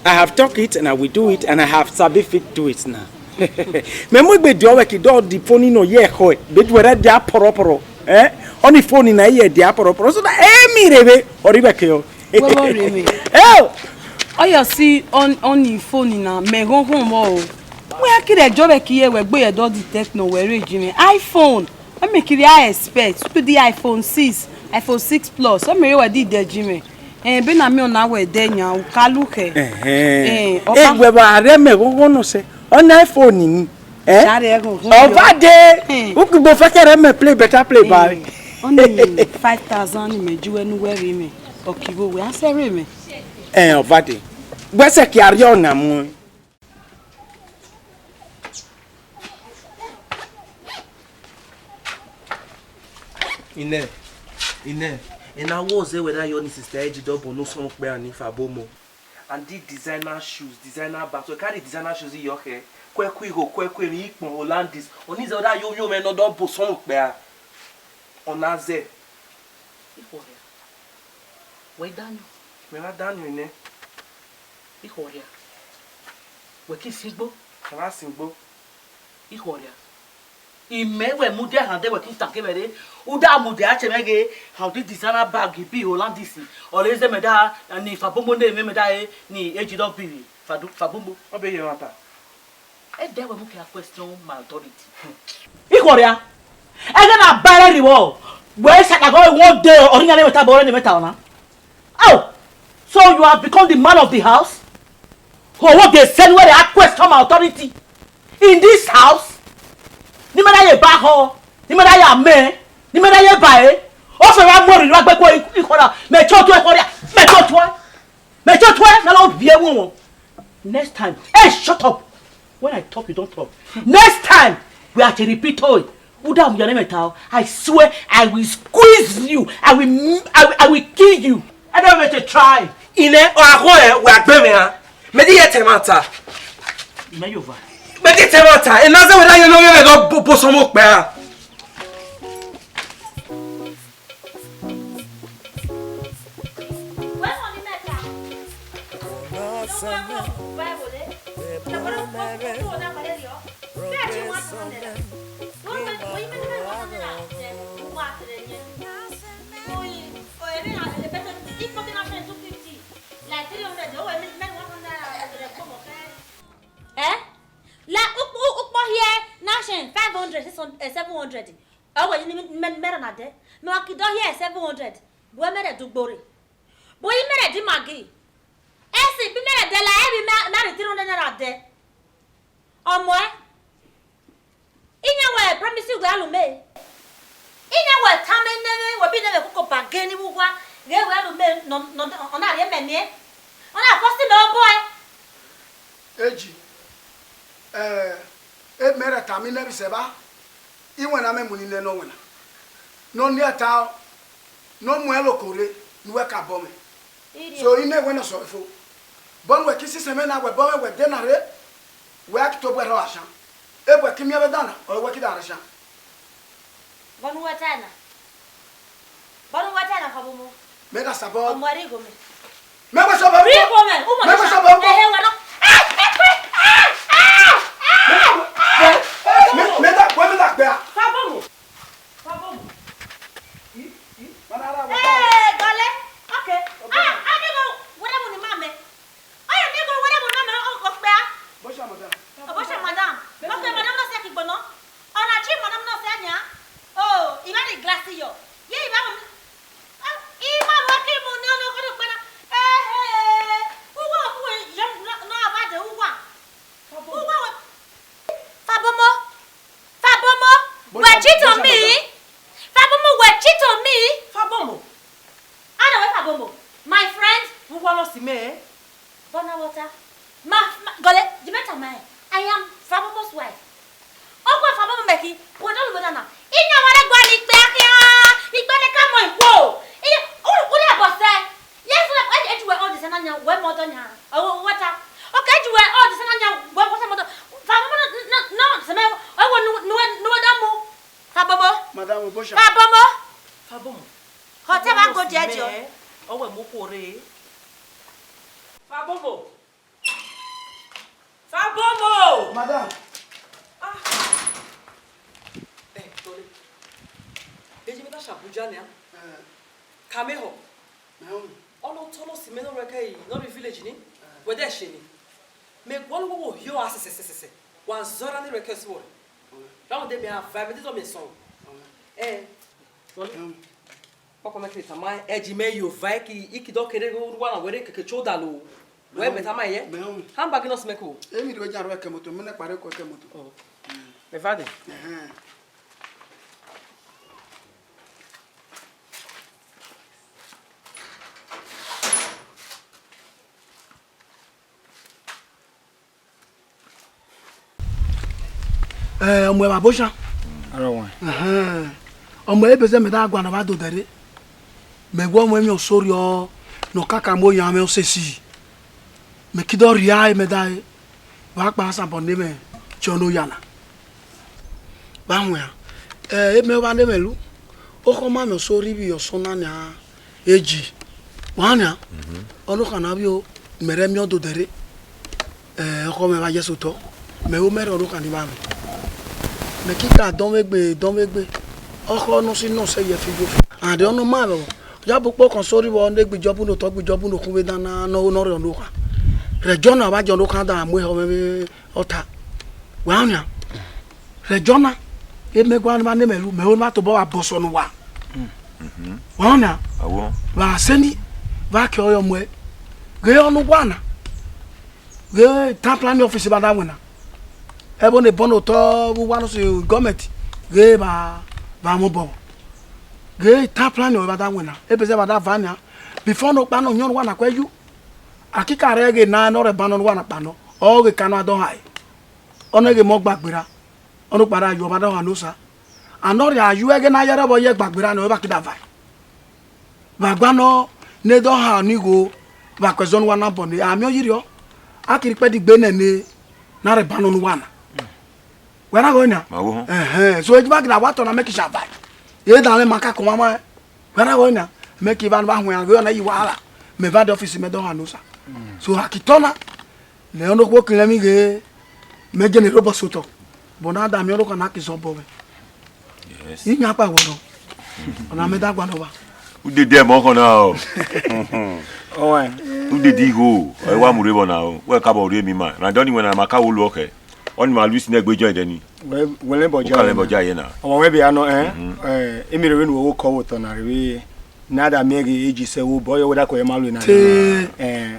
I have talk it and I will do it and I have sabi fit do it now. Mẹ mu egbe diọ vbe ki dọ di phone nọ ye khọ, be du wẹrẹ dia pọrọpọrọ. Eh? Ọni phone na ye dia pọrọpọrọ. So that emi rre vbe, ọ rri vbe ke o. Wẹ vbe rre mẹ. Oh! Ọ ya si on, on phone na, mẹ ghọn ghọn vbọ o. Wẹ a kire jọ vbe ki ye wẹ gbe ye dọ di Tecno wẹ rre ji mẹ. iPhone. Ọ mẹ kire a expect. To the iPhone six, iPhone six Plus. Ọ mẹ ye wẹ di de ji mẹ. Eh, be na mẹ ọna wẹ de yan, u ka lu khẹ. Ẹhẹn. Eh, Eh, ọba. Wẹ vbe rre mẹ ghọn ghọn nọ sẹ. Ọ na iPhone ni. Eh? Share ẹghọn ghọn. Ọvade. Hmm. Ukugbo fẹkẹrẹ mẹ play better play ba. Hmm. Ọni five thousand ni mẹ ju ẹnu wẹ rre mẹ. Ọkigho wẹ a sẹ rre mẹ. Eh, Ọvade. Wẹ sẹ ki a rrie ọna mu. Ine, Ine, ena wo zẹ wẹ da yọ ni sister Eji dọ bo ne osọmọ okpia ni fa bo mọ. And the designer shoes, designer bag. So carry designer shoes in your hair. Kwe kwe ho, kwe kwe mi ikpon Hollandis. Oni ze oda yo yo me no do bo so pe a. Ona ze. Ikhoria. We Daniel. Me na Daniel ne. Ikhoria. We ki sigbo. Me na sigbo. Ikhoria. Imẹ wẹ mudia hande wẹ ki take vbe re. Uda mudia che mẹ ghe, how the designer bag bi Hollandis. Ole ze mẹ da ni fa bombo ne mẹ mẹ da e ni Eji do bi fa du, fa bombo. Ọ be ye mata. E de wẹ mu kia question my authority. Ikhoria. Ege na bare riwo. Wẹ sa ka go one day, ori na ne mẹ ta bo re ne mẹ ta ona. Oh, so you have become the man of the house? Ho, what they send where they are question my authority in this house? Ni me da ye ba ho, ni me da ya me, ni me da ye ba e. O fe wa mo ri wa gbe ko ikora, me cho to ikora, me cho to, me cho to, na lo bi e wo. Next time, hey, shut up. When I talk, you don't talk. Next time, we are to repeat, oh, Uda, I swear, I will squeeze you. I will, I will, I will kill you. I don't want to try. Ine, o ago e, we agbe me ha. Me di ye te mata. Me yo va. Me di te mata. E na ze we da yo no yo do bo, bo so mo pe ha. Eh? La ukpo, ukpo hie na share five hundred, six hundred, eh, seven hundred. Ọ wẹ ni mẹ, mẹ, mẹ rẹ na dẹ. Mẹ wa ki dọ hia seven hundred. Bu mẹ rẹ dugbo re. Bu yi mẹ rẹ di Maggi. Esi bi mẹ rẹ dẹ la, e bi mẹ, mẹ rẹ three hundred naira dẹ. Ọmọ ẹ. Iyan wẹ promise wẹ alu mẹ. Iyan wẹ tama nẹmwẹ, wẹ bi nẹmwẹ koko ba gẹ ni vbe uwa. Ghẹ wẹ alu mẹ nọ, nọ, nọ, ọ na rhie mẹ niẹ. Ọ na fọ si mẹ obọ ẹ. Eji, eh, e mẹ rẹ tama nẹ vbe sẹ evba, iwẹna mẹ mu ni nẹ nọ wẹna. Ne ọ nian ta, ne ọ muẹn loko rre, ne uwẹ ka bọ mwẹ. So, I mẹ wẹ nọ sẹ ọre fo. Bọ ne uwẹ ki sisẹ mwẹ na, wẹ bọ mwẹ, wẹ de na rre, wẹ a ki tobọ ẹre ọre ashan. Ebuẹ ki miẹn vbe dan na, ọre uwẹ ki da rre ashan. Bọ ne uwẹ tae na. Bọ ne uwẹ tae na, Fabomo. Mẹ gha sabọ. Ọmọ rre igho mẹ. Mẹ wẹ sabọ. Rre igho mẹ. Mẹ wẹ sabọ. Ehe, wẹ nọ. Mẹ, mẹ, mẹ da, wẹ mẹ da gbe a. Fabomo. Fabomo. Mana ra wẹ. Eh, gale. Okay. Ah, ah, mi go. Wẹ da mu ni ma mẹ. Oya, mi go, wẹ da mu ni ma mẹ, o, o, gbe a. Bọsa madam. O, bọsa madam. Okay, madam na se ki gbọnọ. Ọna chi madam na se anya. Ta. Ma, ma, gọle, di mẹ tama ẹn. I am Fabomo's wife. Ọkpa Fabomo mẹ ki, wẹ dọlọ wẹ nana. Iyan mwa re gua ni ikpe akhian, ikpe ne ka mọ ikhuo. Iye, u, u le bọ sẹ. Yes, u le, e, e ju wẹ all the same na nia, wẹ mọ dọ nia. O, wẹ ta. Okay, e ju wẹ all the same na nia, wẹ mọ dọ. Fabomo no, no, no, sẹ mẹ, o, wẹ nu, nu, nu, wẹ dọ mu. Fabomo. Madam Obosha. Fabomo. Fabomo. Hotel ba go there, Joe. Ọ wẹ mu khuo rre. Fabomo. Fabomo! Madam. Ah. Eh, sorry. Eji meta sha Abuja nia. Eh. Kame ho. Naomi. Ono tono si me no reke yi, no ri village ni. Eh. Wede she ni. Me gwa lo wo yo a se se se se se. Wa zora ni reke si wo. Ra wo de me a va me de zo me so. Eh. Sorry. Naomi. Ọkọ mẹ kere tama, ẹji mẹ yo va, eki, iki dọ kere ru wa na wẹrẹ keke cho da lo. Wẹ mẹ tama yẹ. Mẹ họn. Handbag nọ si mẹ ko. Emi do ja ru ẹkẹ moto, mẹ nẹ kpare ko ẹkẹ moto. Oh. Mẹ va de. Ẹhẹn. Eh, ọmọ ẹvbo Abosha. Arọ wan. Ẹhẹn. Ọmọ ebe zẹ mẹ da gua na vba dodẹ rre. Mẹ wẹ ọmọ emwi ọse orriọ ne ọ kaka mu oyan mwẹ ọsesi. Mẹ ki dọ rhia mẹ da re. Vbe akpa asabọ ne mwẹ tie ọnẹ oya na. Vbe a wian. Eh, emẹ ọmwa ne mwẹ lu. Okhọ ma mwẹ ọse orri vbe ọsọ na nia. Eji. Wa nia. Ọnọkhan na vbe o, mẹ rẹ miẹn ododẹ rre. Eh, ọkhọ mwẹ vba ye sẹ otọ. Mẹ ho mẹ rẹ ọnọkhan ni vba mwẹ. Mẹ kika dọn vbe egbe, dọn vbe egbe. Ọkhọ nọ si nọ sẹ ye fi yo fi. And ọ nọ ma vbe ọ. Ya bu kpokọn sorry vbe ọ ne gbe job ne otọ, gbe job ne okhun vbe dan na, nọ, nọ rẹ ọnọkhan. Rẹ Jona vba jẹ ọnọkhan da mu ehọ mwẹ vbe ọta. Wa nia. Rẹ Jona, emẹ gua ne mẹ lu, mẹ ho ne ma tobọ vba bọsọ ne uwa. Wa nia. Vba sẹni, vba ke ọre ọmuẹ. Ghe ọnẹ uwa na. Ghe town planning office vba da winna. Ẹvbo ne bọ ne otọ vbe uwa nọ si government. Ghe vba, vba mobọ. Ghe town planning vba da winna. Ebe zẹ vba da va nia. Before ne ọkpa ne ọ yọn uwa na kue yu. Akika rẹ ghe na nọ rẹ ban nọ ne uwa na kpa nọ. Ọ ghe ka nọ a dọ hae. Ọ nọ ghe mọ gbagbera. Ọnọkpa ra yo, ọ ma dọ ha ne osa. Anọ rhia yu ẹghẹ ne a ye rre vbe ọ ye gbagbera nẹ, ọ vba kida vae. Vbe a gualọ ne dọ ha ne igho, vbe a ku ẹzọ ne uwa na bọ nẹ, a miẹn ọ yi rriọ. A ki rhie ikpẹdẹ gbe nẹ ne, ne a rẹ ban nọ ne uwa na. Wẹ na ghe nia? Ma wo họn. Ẹhẹn. So, e ji ma ghi na wa tọ na, mẹ ki sha vae. E dan mwẹ ma ka kọn mwamwa ẹn. Wẹ na ghe nia? Mẹ ki vba ne vba huẹn, a ghe ọ na yi wahala. Mẹ vba dẹ office mẹ dọ ha ne osa. So, a ki tọ na. Nẹ ọnọkhuo kele emwi ghe, mẹ jẹ ne rhobọ sotọ. But na da miẹn ọnọkhan na ke zọ obọ mwẹ. Yes. I yan kpa wẹ nọ. Ọna mẹ da gualọ vba. Udede ẹmọ khọ na o. Ọwẹn. Udede igho, ẹ wa mu rre vbọ na o. Wẹ ka bọ rhie mi ma. Randọ ni wẹ na ma ka wo lu ọkhẹ. Ọni ma lu isi nẹgbe jọ ẹdẹ ni. Wẹ, wẹ lẹ bọ ja. Uka lẹ bọ ja ye na. Ọmọ wẹ bia nọ, ẹ, ẹ, emi rẹ vbe nu wo kọ wo tọ na rre vbe. Na da miẹn ghe eji sẹ wo bọ yọ wẹ da kọ ye ma lu na. Te. Eh,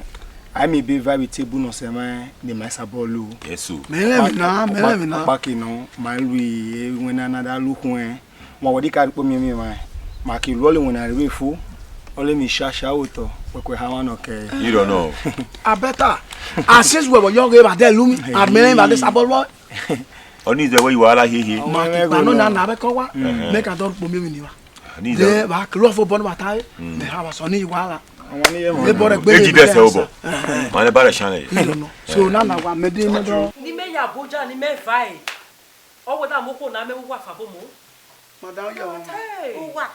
ai mi be vibe table nọ sẹ mẹ ne ma sabọ lu. Yes o. Mẹ lẹ mi na, mẹ lẹ mi na. Kpaki nọ, ma lu e wẹ na na da lu khuẹn. Ma wẹ di ka kpo miẹn miẹn ma. Ma ki lu ọle wẹ na rre vbe fo. Ọle mi sha sha otọ, wẹ kue ha wa nọ kẹ. Irọ nọ. Abẹta. Ases wẹ vbọ yọ ghe ba de lu mi. Amẹ ba de sabọ lu. Ọni zẹ wẹ yi wahala hie hie. Ma ki kpa nọ na na vbe kọ wa. Mẹ ka dọ kpo miẹn miẹn ni wa. Ni de ba klo fo bọ ne ba ta e. Mẹ ha wa sọ ni wa la. E bọ rẹ gbe. Eji de sẹ obọ. Ma ne ba rẹ shan le. I don't know. So na na wa mẹ de mẹ dọ. Ni mẹ ya Abuja ni mẹ va e. Ọ wẹ da mo khuo na mẹ uwa Fabomo. Madam, yo. Hey. Uwa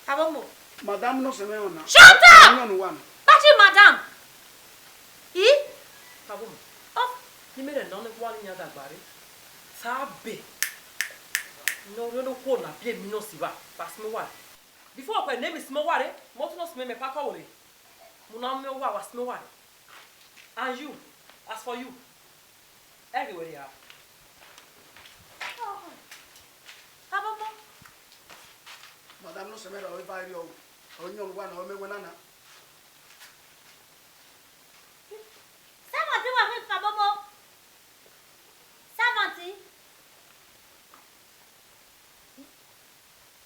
Fabomo. Madam, no se me ona. Shut up! No, no, one. But you, madam. I? Fabomo. Of. Ni mẹ rẹ nọ ne wa ni yan dagba re. Sa be. No, no, no, khuo na bie mi nọ si va. Va si mẹ uwa re. Before ọkpẹ ne mi si mẹ uwa re, mẹ ọtẹn nọ si mẹ, mẹ pa kọ vbore. Mu na mẹ uwa, wa si mẹ uwa re. And you, as for you, ẹ ghe wẹ ria. Fabomo. Madam, no se me ra, o ba ri o. O yan uwa na, o mẹ wẹ na na. Servant wa khin Fabomo. Servant.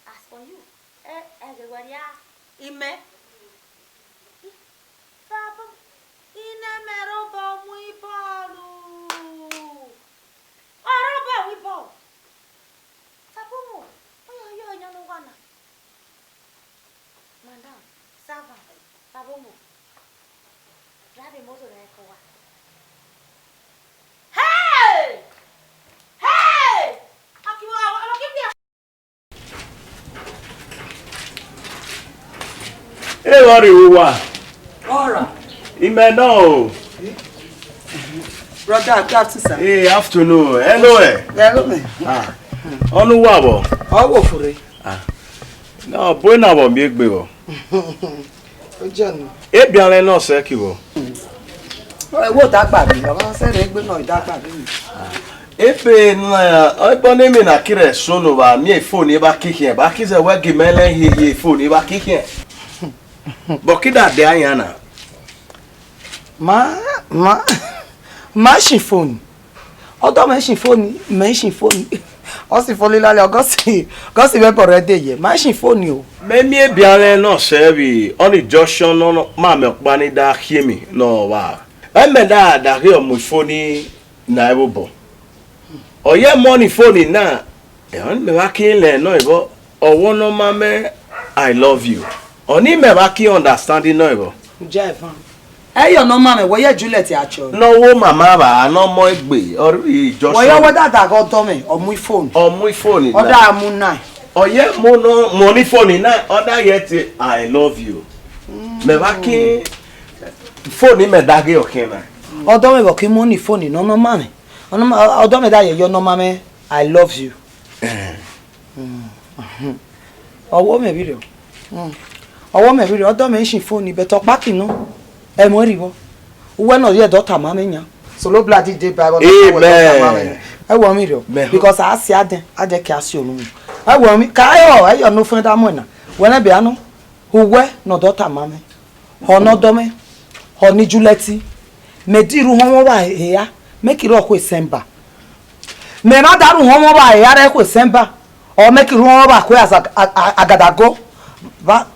As for you, ẹ, ẹ ghe wẹ ria. Imẹ. Fabomo. I nẹ mẹ rhobọ. Hey! Hey! Aki wa, wa, wa, ki bia. Hey, what do you want? All right. Imẹ nọ o. Brother, good afternoon, sir. Hey, afternoon. Hello, eh. Hello, man. Ah. Ọnu wa vbọ? Ọ wo fure. Ah. No, boy na vbọ miegbe vbọ. Ojanu. Ebianlẹ nọ sẹ ki vbọ? Ẹ wo dagba bi, ọmọ sẹ rẹ egbe nọ dagba bi. Efe na, ọgbọ ne mi na kire so no va mi phone ba ki khian, ba ki ze wẹ gi mẹ lẹ ye ye phone ba ki khian. But kida de ayan na. Ma, ma, ma shi phone. Ọdọ mẹ shi phone, mẹ shi phone. Ọ si phone lale, ọ gọ si, gọ si vbe bọ rẹ de ye. Ma shi phone o. Mẹ miẹn ebianlẹ nọ sẹ vbe, ọni junction nọ, nọ, ma mẹ ọkpa ni da khie mi nọ wa. Ẹ mẹ da, da ghe ọ mu phone na ẹvbo bọ. Ọ ye mu ni phone na, ẹ, ọni mẹ wa ki lẹ nọ evbọ, ọ wọ nọ ma mẹ, "I love you." Ọni mẹ wa ki understand nọ evbọ. Uja evan. Ẹ yọ nọ ma mẹ, wẹ yẹ Juliet a chọ. Nọ wo mama vba, nọ mọ egbe, ọ ri junction. Wẹ yọ wẹ dada ghe ọdọ mẹ, ọ mu phone. Ọ mu phone na. Ọ da mu na. Ọ ye mu nọ, mu ni phone na, ọ da ye te, "I love you." Mẹ wa ki phone mẹ da ghe ọkhian na. Ọdọ mẹ vbọ ki mu ni phone nọ nọ ma mẹ. Ọ nọ ma, ọdọ mẹ da ye yọ nọ ma mẹ, "I love you." Eh. Ọwọ mẹ vbirriọ. Ọwọ mẹ vbirriọ, ọdọ mẹ i shi phone, but ọkpa ki nọ. Ẹ mu ẹre vbọ. Uwẹ nọ ye dọta ma mẹ yan. Solo blood did dey by. Amen. Ẹ wọ mi rọ. Because a si adẹ, adẹ ke a si onu. Ẹ wọ mi, ka ẹ ọ, ẹ yọ no fẹn da mu na. Wẹ nẹ bia nọ. Uwẹ nọ dọta ma mẹ. Họ nọ dọ mẹ, họ ni Juliet, mẹ di ru họnmwọ vba hia, mẹ ki rrọọ khue December. Mẹ ma da ru họnmwọ vba hia rẹ khue December, ọ mẹ ki ru họnmwọ vba khue aza-, a-, a-, agadago, va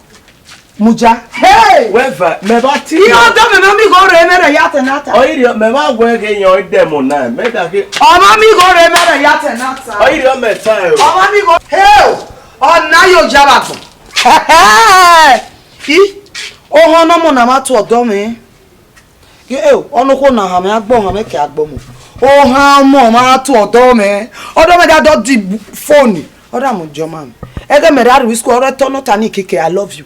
muja. Hey! Wẹ va, mẹ va ti. Iran dọ mẹ ma mi gho re mẹ rẹ ya tẹ na ta. Ọ iri, mẹ va wẹ ghe yan demo na, mẹ da ghe. Ọ ma mi gho re mẹ rẹ ya tẹ na ta. Ọ iri, ọ mẹ ta ẹ o. Ọ ma mi gho. Hey! Ọ na yo ja vba gbọn. I, ohọn ne ọmọ na mwa tu ọdọ mwẹ. Ye, e, ọnọkhuo na hanmwẹ agbọn, hanmwẹ ke agbọn mu. Ohan ọmọ mwa tu ọdọ mwẹ. Ọdọ mwẹ da dọ di phone. Ọ da mu jọ ma. Ẹghẹ mẹ rha rrie school, ọ rẹ tọ nọ ta ni keke, "I love you."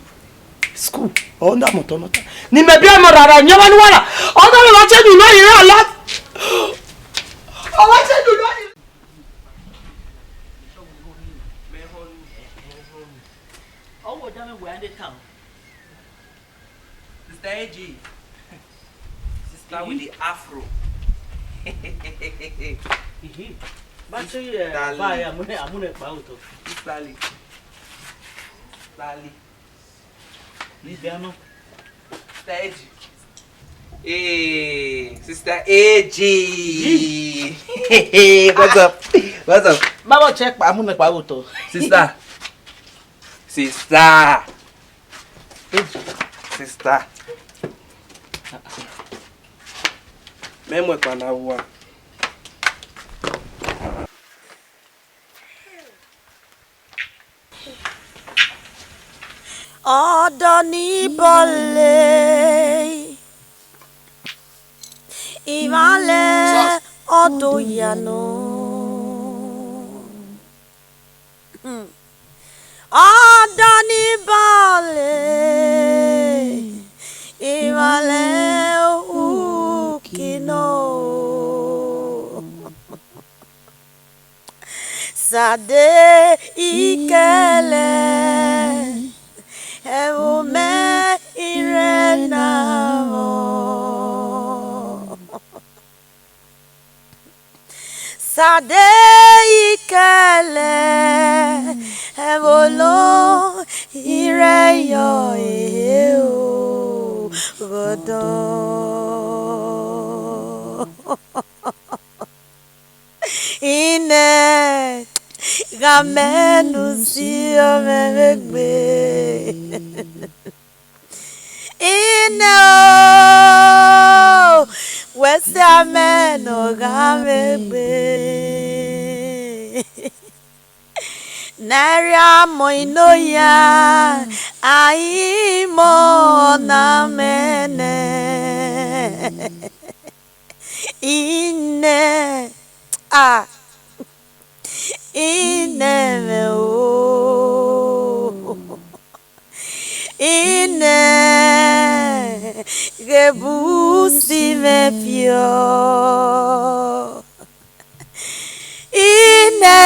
School, ọ da mu tọ nọ ta. Ni mẹ biẹ mọ rara, nyẹ mwa ni wara. Ọdọ mwẹ wa che du nọ yi ra la. Ọ wa che du nọ yi. Ọ wo da mwẹ wẹ a de ta o. Sister A G. Sister with the afro. Ihi. Ba che ye, Sister ba Lee. Ya, amune, amune kpa otọ. Sister Lee. Sister Lee. Ni bia nọ. Sister A G. Hey, Sister A G. What's up? What's up? Ba vbọ che kpa, amune kpa otọ. Sister. Sister. Sister. Mẹ mu ẹkpa na vbua. Ọdọ ni bọle, imwalẹ ọdọ ya nọ. Hmm. Ọdọ ni bọle, imwalẹ uki nọ. Sade ikẹlẹ, ẹvbo mẹ i rre na vbọ. Sade ikẹlẹ, ẹvbo lo i rre yọ e o, gọdọ. Inẹ gha mẹ ne u si ọ mwẹ vbe egbe. Inẹ o, wẹ si amẹ ne ọ gha mwẹ egbe. Ne a rhie amọ inoya, a i mọ ọna mẹ nẹ. Ine, ah, ine mẹ o. Ine ghe bu si mwẹ fiọ. Ine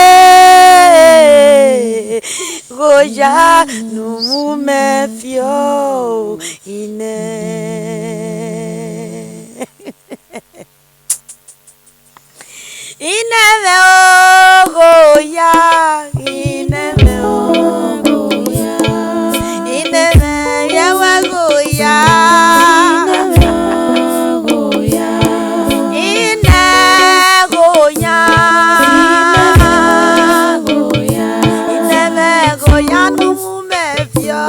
gho ya nu mu mẹ fiọ o, ine. Ine mwẹ o gho ya, ine mwẹ o gho ya, ine mwẹ ye wẹ gho ya, ine gho ya, ine mwẹ gho ya nu mu mẹ fiọ.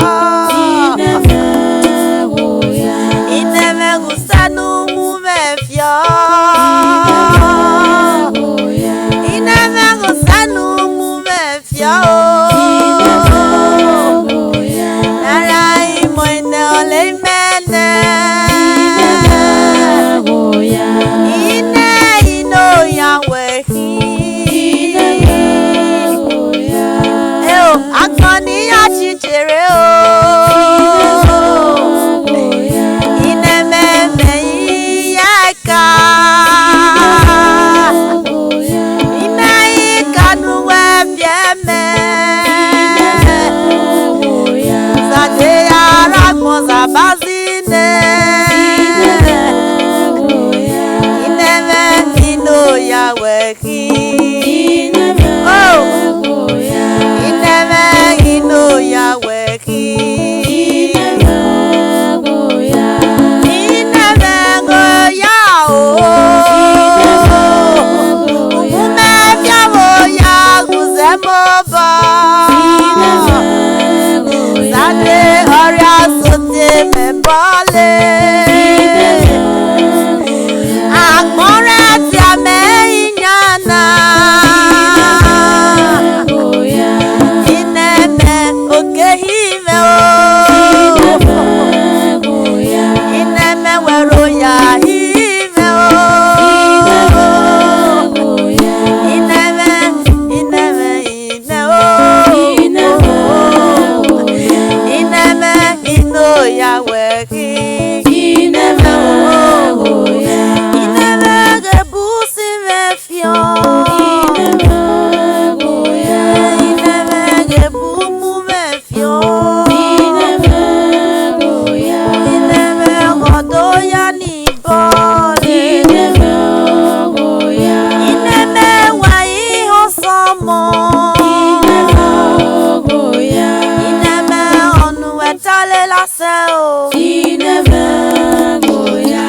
Ine mwẹ gho sa nu mu mẹ fiọ. Ine mwẹ gho sa nu mu mẹ fiọ. Nara imọ ine ọle imẹ nẹ. Ine, ine oya wẹ khin. Eo, agbọn ni ya chichire o. Ine mẹ mẹ iya ka. Ine ika nu wẹ biẹ mẹ. Zade ya ra gbọn zaba zi nẹ. Ine mwẹ ino ya wẹ khin. Oh. Ine mwẹ ino ya wẹ khin. Ine mwẹ gho ya o. Umu mẹ fiọ vbe oya gu zẹ mobọ. Zade ọrria sote mẹ bọle. Agbọn rẹ dia mẹ iyan na. Ine mẹ oke hi mwẹ o. Ine mẹ wẹ ro ya hi mwẹ o. Ine mẹ, ine mẹ, ine o. Ine mẹ, ino ya wẹ khin. Ine mẹ o. Ine mẹ ghe bu si mwẹ fiọ. Ine mẹ ghe bu mu mwẹ fiọ. Ine mẹ gho ya. Ine mẹ gho do ya ni bọle. Ine mẹ gho ya. Ine mẹ wa ihọn sọmọ. Ine mẹ gho ya. Ine mẹ ọnu wẹ ta lela sẹ o. Ine mẹ gho ya.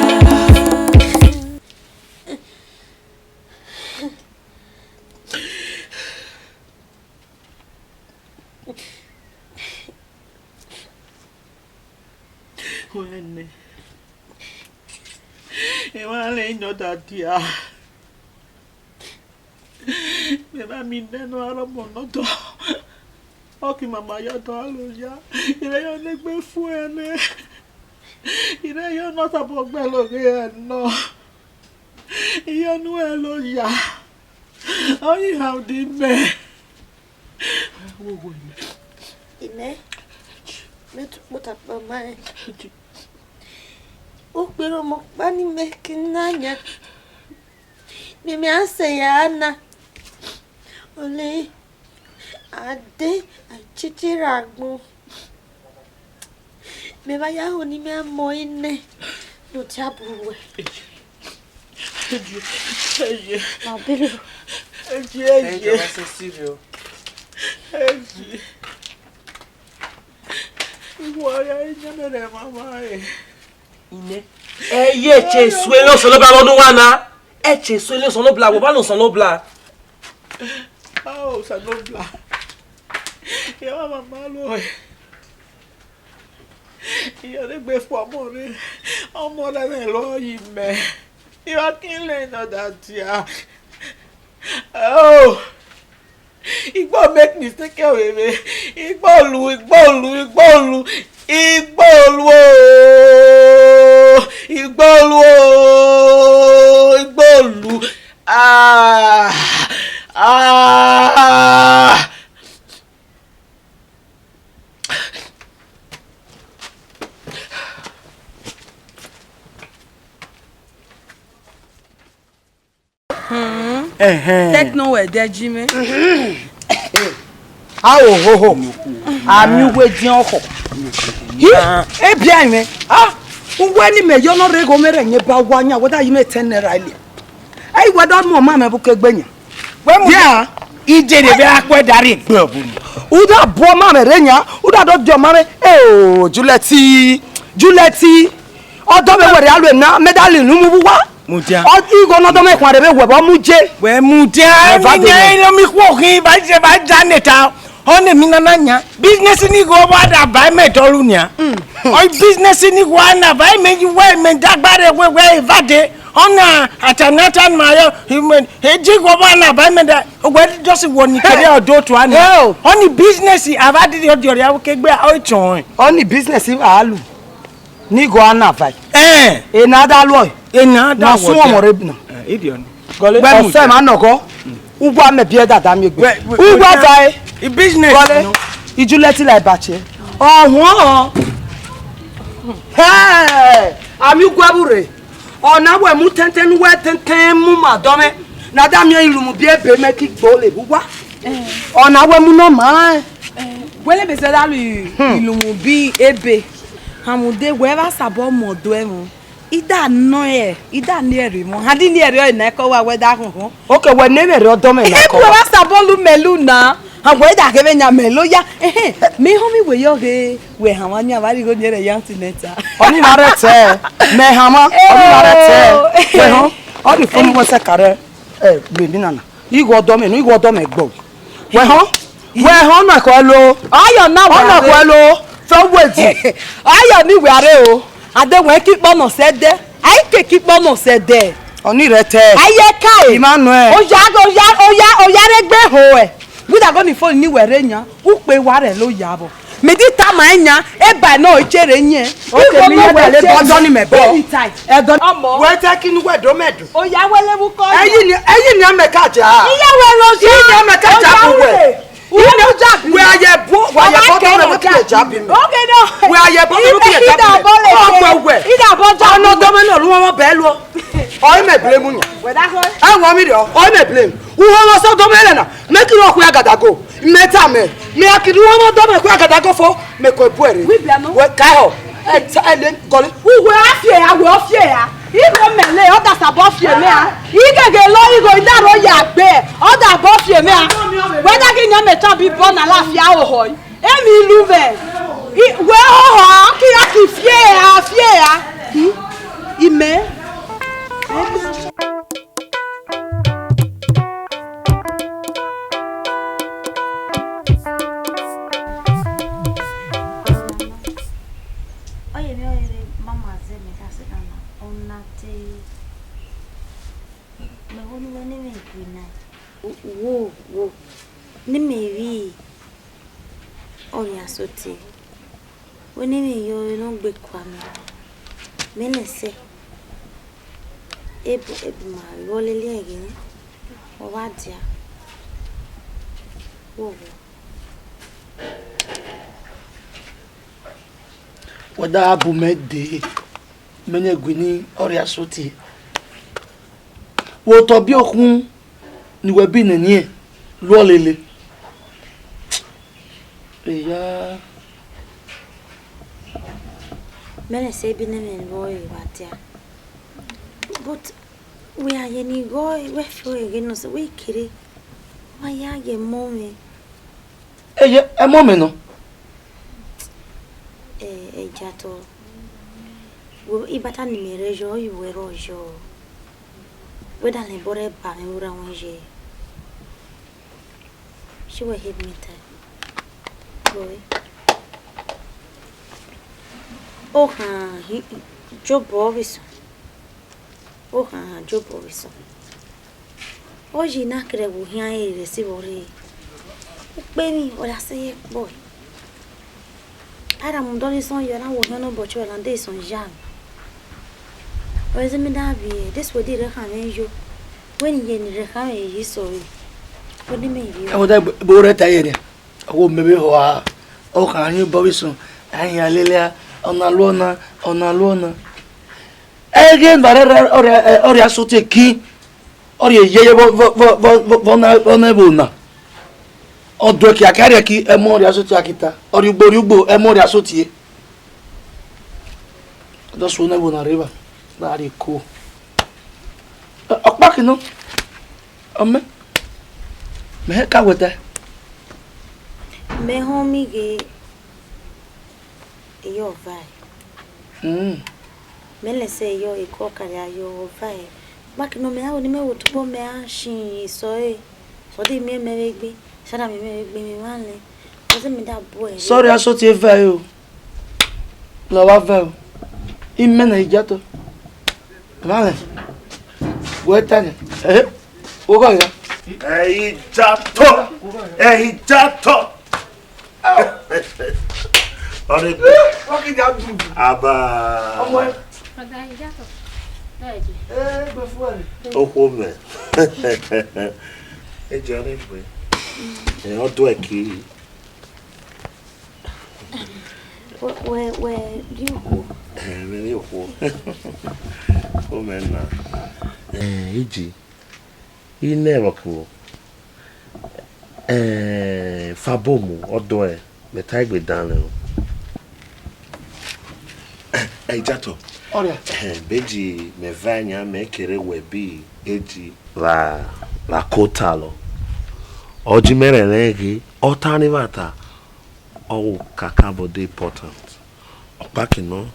Wẹ nẹ, emwa lẹ enọ da dia. Mẹ ma miẹn nẹ ọ rọ mọ nọ dọ. Ọ ki mama ya dọ alo ya. Irẹn yọ ne egbe fu ẹre nẹ. Irẹn yọ ne ọ tobọ gbe ẹre oghe ẹre nọ. Iyọnu ẹre ya. Ọ ghi ha udi mẹ. Wo wo nẹ. Ine, mẹ tu kpota kpa ma rẹn. Ukperemọ ọkpa ni mẹ ke na yan. Mẹ mẹ a sẹ ya na. Ole, a de, a chichiri agbọn. Mẹ vba ya ho ne imẹ a mọ enẹ ne ọ dia bu ruẹ. Eje, eje. Ma bere. Eje, eje. Eje. Uwa ya iyan ne mama e. Ine. Ẹye ẹchẹ esuẹn ne Osanobua vbe ọnua na. Ẹchẹ esuẹn ne Osanobua, wẹ ọba ne Osanobua. Ao, Osanobua. Ẹ wa mama lo ẹ. Iyọnegbe fu ọmọ rre, ọmọ rẹ ẹmwẹ lọ yi mẹ. Ivba kin lẹ nọ da dia. Oh. Igbo make mistake ovwevwe. Igbo lu, Igbo lu, Igbo lu, Igbo lu o. Igbolu o, igbolu. Ah, ah. Ẹhẹn. Techno wẹ dẹ ji mẹ. A o ho ho. Ami uwe diọn khọ. Hi, e bia mẹ. Ah, uwe ni mẹ yọ nọ rre gho mẹ rẹ yẹn ba wa yan, wẹ da yi mẹ ten naira ile. Ẹi wẹ da mu ọma mẹ bu ke gbe yan. Wẹ mu. Yeah. Ije de bẹ akpẹ da rre gbe ọbu ni. U da bu ọma mẹ rre yan, u da dọ di ọma mẹ. E o, Juliet. Juliet. Ọdọ mẹ wẹrẹ alo na, mẹ da le nu mu wa. Mudia. Ọ, igho nọ dọ mẹ khuan rre vbe wẹ bọ mu je. Wẹ mudia, eva mi de ne wẹ. Ilo mi khuo khin, ba je, ba ja neta. Ọni mi nana yan. Business ni gho wa da ba mẹ dọlu nia. Mm. Ọ business ni gho na ba mẹ yi wẹ mẹ dagba rre wẹ wẹ evade. Ọna atanata ma yo, he ji gho wa na ba mẹ da. Wẹ just wọ ni kere ọdo to ani. Hey. Ọni business ava di ọdi ọri awo kegbe ọ chọn. Ọni business va lu. Ni gho ana vai. Eh. Ena da luo. Ena da na luo suwon dia. Ọmọ rẹ na. Eh, idiot ni. Gọle. Wẹ mu ọsẹ dia. Ma nọgọ. Ugwa mẹ biẹ dada mi egbe. Wẹ, wẹ, ugwa wẹ, vai. I business. Gọle. No. Ijulẹ ti la ibache. Ọhun. Hey. Ami ugwa bure. Ọna wẹ mu tẹntẹn wẹ tẹntẹn mu ma dọmẹ. Na da mi ilumu biẹ be mẹ ki gbo le ugwa. Ọna wẹ mu nọ ma. Wele be zẹ da lu ilumu bi ebe. Hamude wẹ vba sabọ mọ do ẹmwẹ. Ida nọ ẹ, ida ni ẹre mọ. Ha di ni ẹre ọ na ẹkọ wa wẹ da họnhọn. Okay, wẹ ne mẹ rẹ ọdọ mẹ na. Ebu kọ. Wa sabọ lu mẹ lu na. Ha wẹ da khe vbe yan mẹ lo ya. Ehe, mẹ họn mi wẹ yọ ghe. Wẹ hanmwa yan vba righo ni ẹre ya ti nẹta. Ọni ma rẹ tẹ. Mẹ hanmwa, ọni ma rẹ tẹ. Wẹ họn, ọni fo mi wẹ sẹ ka rẹ. Ẹ, gbe mi nana. Igho ọdọ mẹ nọ, igho ọdọ mẹ gbọ. Wẹ họn? Wẹ họn na kọ lo. Ọyọ na wẹ. Ọna kọ lo. Fẹ wẹ di. Ọyọ ni wẹ are o. Ade wẹ ki kpọ nọ sẹ dẹ. Ai ke ki kpọ nọ sẹ dẹ. Ọni rẹ tẹ. Aye ka e. Emmanuel. Oya, oya, oya, oya re gbe ho ẹ. Without going phone ni wẹ re yan. U kpe wa rẹ lo ya vbọ. Mẹ di tama ẹyan, eba nọ ọre chere yẹn. Okay, mi yẹn dale bọ, ọjọ ni mẹ bọ. Anytime. Ẹdọ. Ọmọ. Wẹ tẹ kinu wẹ do mẹ do. Oya wẹlẹ mu kọ. Ẹyi ni, ẹyi ni amẹ ka ja. Iye wẹ lo ja. Iye ni amẹ ka ja bu wẹ. Iye ni ja bi. Wẹ ayẹ bu, wẹ ayẹ bọ do mẹ wẹ kile ja bi mi. Okay, no. Wẹ ayẹ bọ do mẹ kile ja bi mi. Ọmọ wẹ. Ida bọ ja. Ọna do mẹ na lu wọn bẹ lu. Ọyẹ mẹ blame ni. Wẹ da kọ. Ẹ wọ mi rẹ, ọyẹ mẹ blame. Uho wọn sọ do mẹ lẹ na. Mẹ kiri ọkhu agadago, mẹ tama, mẹ a kiri uwu ọmọ dọ mẹ khu agadago fo, mẹ ko ebu ẹre. Wẹ ka họ, ẹ ta ẹ le gọle. Uwe a fie a, wẹ ọ fie a. Igho mẹ le, ọ da sabọ fie mẹ a. Igege lo igho, I da ro ya gbe, ọ da bọ fie mẹ a. Wẹ da ghi yan mẹ tọn bi bọ na la fia ohọ. Emi lu vẹ. Wẹ ohọ, ki a ki fie a, fie a. Hmm? Imẹ. Oye, mi oye, mama ze me ka se kana ona te. Me wo ni we ni me gbe na. Wo, wo. Ni me ri. Ọni asote. Wẹ ne emwi yọ ne ọ gbe kua mẹ, mẹ nẹ sẹ, ebu, ebu ma vbe ọ lele ẹghẹ nẹ, ọ wa dia. Wo wo. Wẹ da bu mẹ dee, mẹ nẹ gue ni ọrria sotọ. Vbe otọ biẹ okhuo ne uwẹ bi nene ẹn, lu ọ lele. Eya. Mẹ nẹ sẹ bi nene ẹn vbe ọ re vba dia. But wẹ a ye ni igho, wẹ fo ẹghẹ nọ sẹ, wẹ kere, wa ya ye ẹmọ mwẹ. Eye, ẹmọ mwẹ nọ? Ẹ, ẹja tọ. Wẹ, ibata ni mẹ rre yọ, ọ ye uwẹ rọ yọ. Wẹ da lẹ ẹbọ rẹ ba mwẹ, u ra wọn ye. She wẹ help me tie. Boy. Ohan, hi, Job ọvbesun. Ohan, Job ọvbesun. Ọ ye na kẹrẹ vbe ohian ẹre rẹ ẹse vbe ọ rre. Ukpemwi, ọ ya sẹ ye kpọe. A rha mu dọni sọn yọ na, vbe ohian nọ bọ chọe na de sọn ya. Ọzọ mẹ da vbe, this way de rẹ khan mwẹ yo. Wẹ ne I ye ne rẹ khan mwẹ ye sọre. Wẹ ne mẹ ye. Ẹwọ da ebo rẹ ta ye nẹ. Ọwọ mẹ vbe họ a. Ọ khan hin obọ vbe sọn. A hin a lele a. Ọna lu ọna, ọna lu ọna. Ẹghẹ ne a rẹ, ọ rhia, ọ rhia sọtie ki. Ọ rhie yeye vbọ, vbọ, vbọ, vbọ, vbọ, vbọ na, vbọ na ẹvbo na. Ọ duẹ ki a ka rhie ki ẹmọ rhia sọtie a ki ta. Ọ rhie ugbo, rhie ugbo, ẹmọ rhia sọtie. Ọ do suẹn ẹvbo na rre evba, na rhie ko. Ẹ, ọkpa ki nọ. Ọ mẹ. Mẹ hẹ ka wẹ ta. Mẹ họn mi ghe eyọ vae. Mm. Mẹ lẹsẹ eyọ, ekọ ọkara yo vae. Ọkpa ki nọ mẹ a ho ne mẹ wo tobọ mẹ a shin isọre. Sọdẹ mẹ mẹ vbe gbe, sada mẹ mẹ vbe gbe mẹ mwa lẹ. Ọzọ mẹ da bu ẹre. Sorry, a sọtie vae o. La wa vae o. Imẹ na Ijato. Mwa lẹ. Wẹ ta nẹ. Eh. Wo kọ ya. Ẹ Ijato. Ẹ Ijato. Ọni. Wọ́n kì í di àdùn. Aba. Ọmọ ẹ. Ọ̀gá Ijato. Bẹ́ẹ̀ jẹ́. Ẹ gbẹ fún ẹ. Okwu mẹ. Ẹ jẹ́ ní ìgbé. Ẹ ọdún ẹ̀ kì í. Wẹ, wẹ, wẹ, ri okhuo. Ẹ, mẹ ri okhuo. Omẹ na. Ẹ, iji. I nẹ vbe ọke vbo. Ẹ, Fabomu, ọdọ ẹ, mẹ ta egbe danlẹ o. Ẹ, Ijato. Ọrịa. Ẹ, beji mẹ va yan mẹ kere wẹ bi eji. La, la kota lọ. Ọ ji mẹ rẹn ghe, ọ ta ni mwa ta, ọ wo kakabọ de important. Ọkpa ki nọ,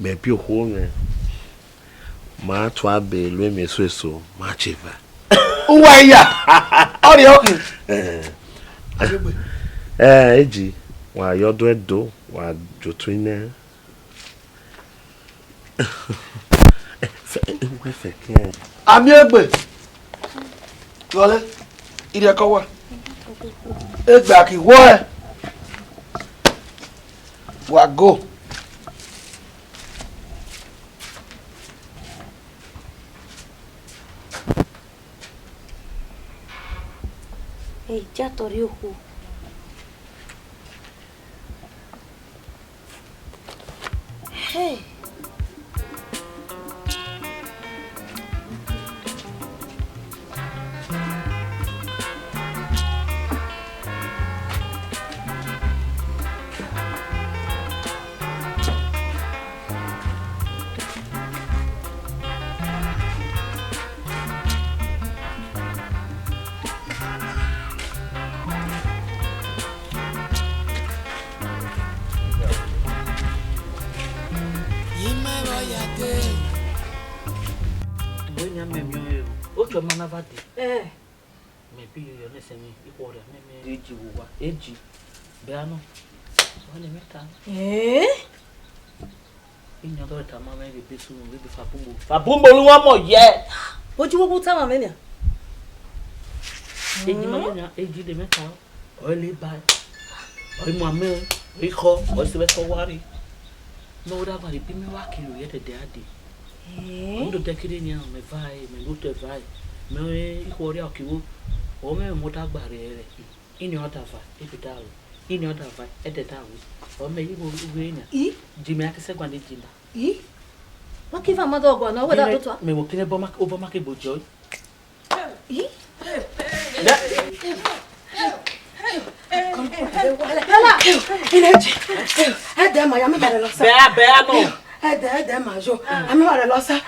mẹ bi okhuo mwẹ, ma tua be lu emwi eso eso, ma che va. Uwa iya, ọ rhie ọkhin. Ẹ, ẹ, eji, wa yọ dọ ẹdo, wa jotọ inẹ. Wẹ fẹ kẹ. Ami egbe. Ghọlẹ, irhiẹkọ wa. Egbe a ki wọẹ. Wa go. Ẹ, Ijato rhie okhuo. Hey. Imẹ vbe ọ ya dee. Ẹmwẹ nia mẹ miẹn ọnrẹn o. Otuẹ ma na va dee. Ẹn. Mẹ bi yoyo nẹ sẹ mẹ, ikhuo rria mẹ, mẹ. Eji vbe owa, eji. Bẹa nọ. Wa ne mẹ ta. Ẹn? Inian dọrẹ tama mwẹ vbe ebe sunu, vbe ebe Fabumbo. Fabumbo, lu wa mọ yẹ. Oji wo bu tama mwẹ nia. Eji ma mẹ nia, eji de mẹ ta. Ọ i le ba, ọ i mu amẹ, ọ i khọ, ọ i sẹ vbe ẹsẹ ọwa rre. Mẹ wẹ da gualọ ebi mẹ wa kilo ye ẹdẹdẹ a dee. Ẹn? Mẹ do dẹ kere nian, mẹ va ẹre, mẹ do tẹ va ẹre. Mẹ ikhuo rria ọke vbo, ọ mwẹ mwẹ mu ọta gba rre ẹre. Ini ọ da va, ebe da ru. Ini ọ da va, ẹdẹ da ru. Ọ mẹ yi vbe ughe nian. I? Ji mẹ a ke sẹ guan de ji na. I? Wa ke va ma do guan na, wẹ da do tua. Mẹ vbe kere obọ ma, obọ ma ke gbo jọ. Ẹdẹ ma ya, mẹ ma rẹ lọ sa. Bẹa, bẹa nọ. Ẹdẹ, ẹdẹ ma yo. Amẹ ma rẹ lọ sa.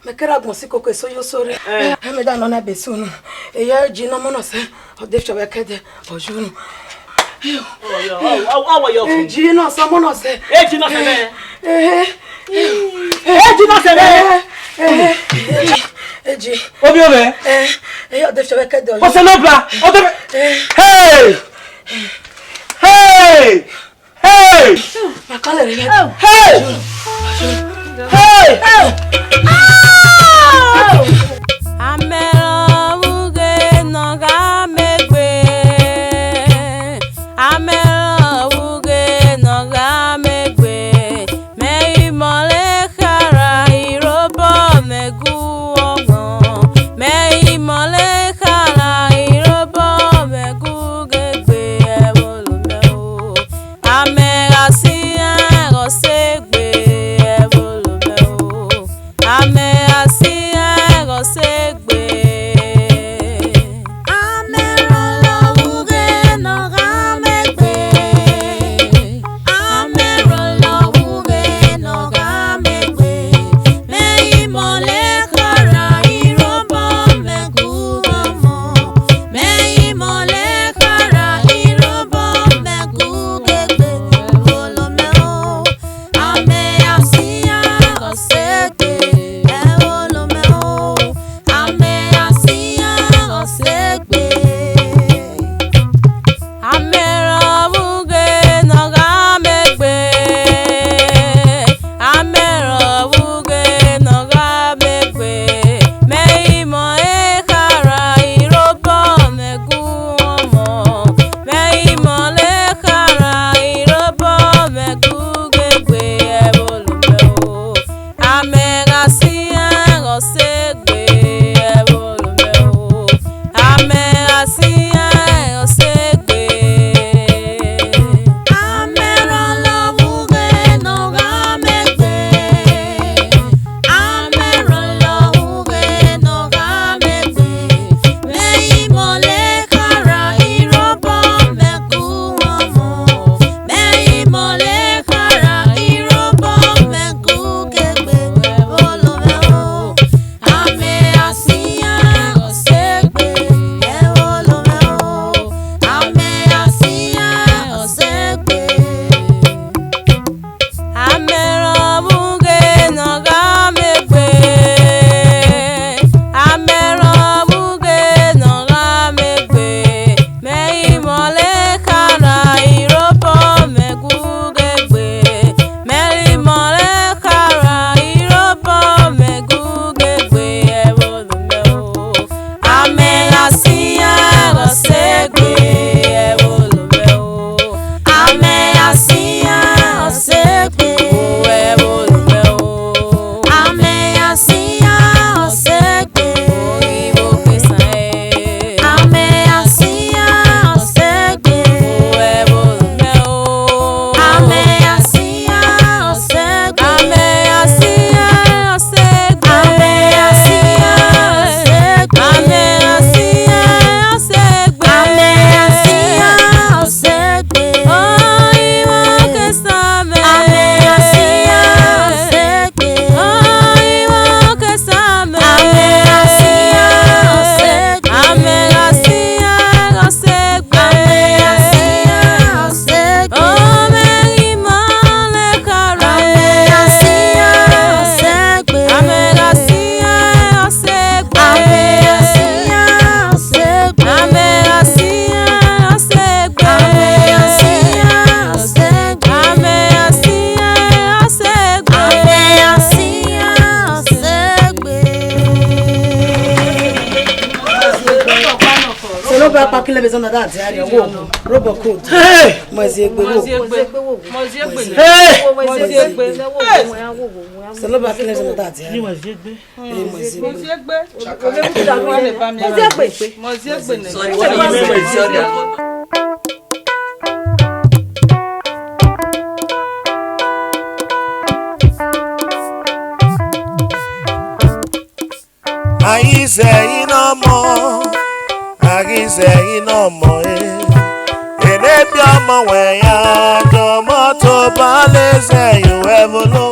Mẹ kẹrẹ agbọn si koko eso yo sore. Amẹ da nọ na be sunu. Eya ji nọ mọ nọ sẹ. Ọ de fiọ vbe kẹdẹ. Ọ yo nu. Eji nọ sẹ, mọ nọ sẹ. Eji nọ sẹ mẹ. Eji nọ sẹ mẹ. Eji. Obi ome. Eya ọ de fiọ vbe kẹdẹ. Ọsẹ nọ bra. Ọ de. Hey! Hey! Hey! Hey! Hey! Hey! Amẹ ọ vbe ughe ne ọ gha mẹ egbe. Amẹ ọ vbe ughe ne ọ gha mẹ egbe. Mẹ i mọlẹ khara irobọ Ba pa kile bezana da dia ya wo. Robo code. Hey! Mazi egbe wo. Mazi egbe. Mazi egbe. Hey! Mazi egbe. Hey! Selo ba kile bezana da dia. Ni mazi egbe. Hey, mazi egbe. Mazi egbe. Mazi egbe. Mazi egbe. Sorry, what are you saying? Anyị ze ịnọmọ, anyị ze ịnọmọ, eh. Enebi ọmọ nwe ya, dọmọ to bale ze iwe bolo.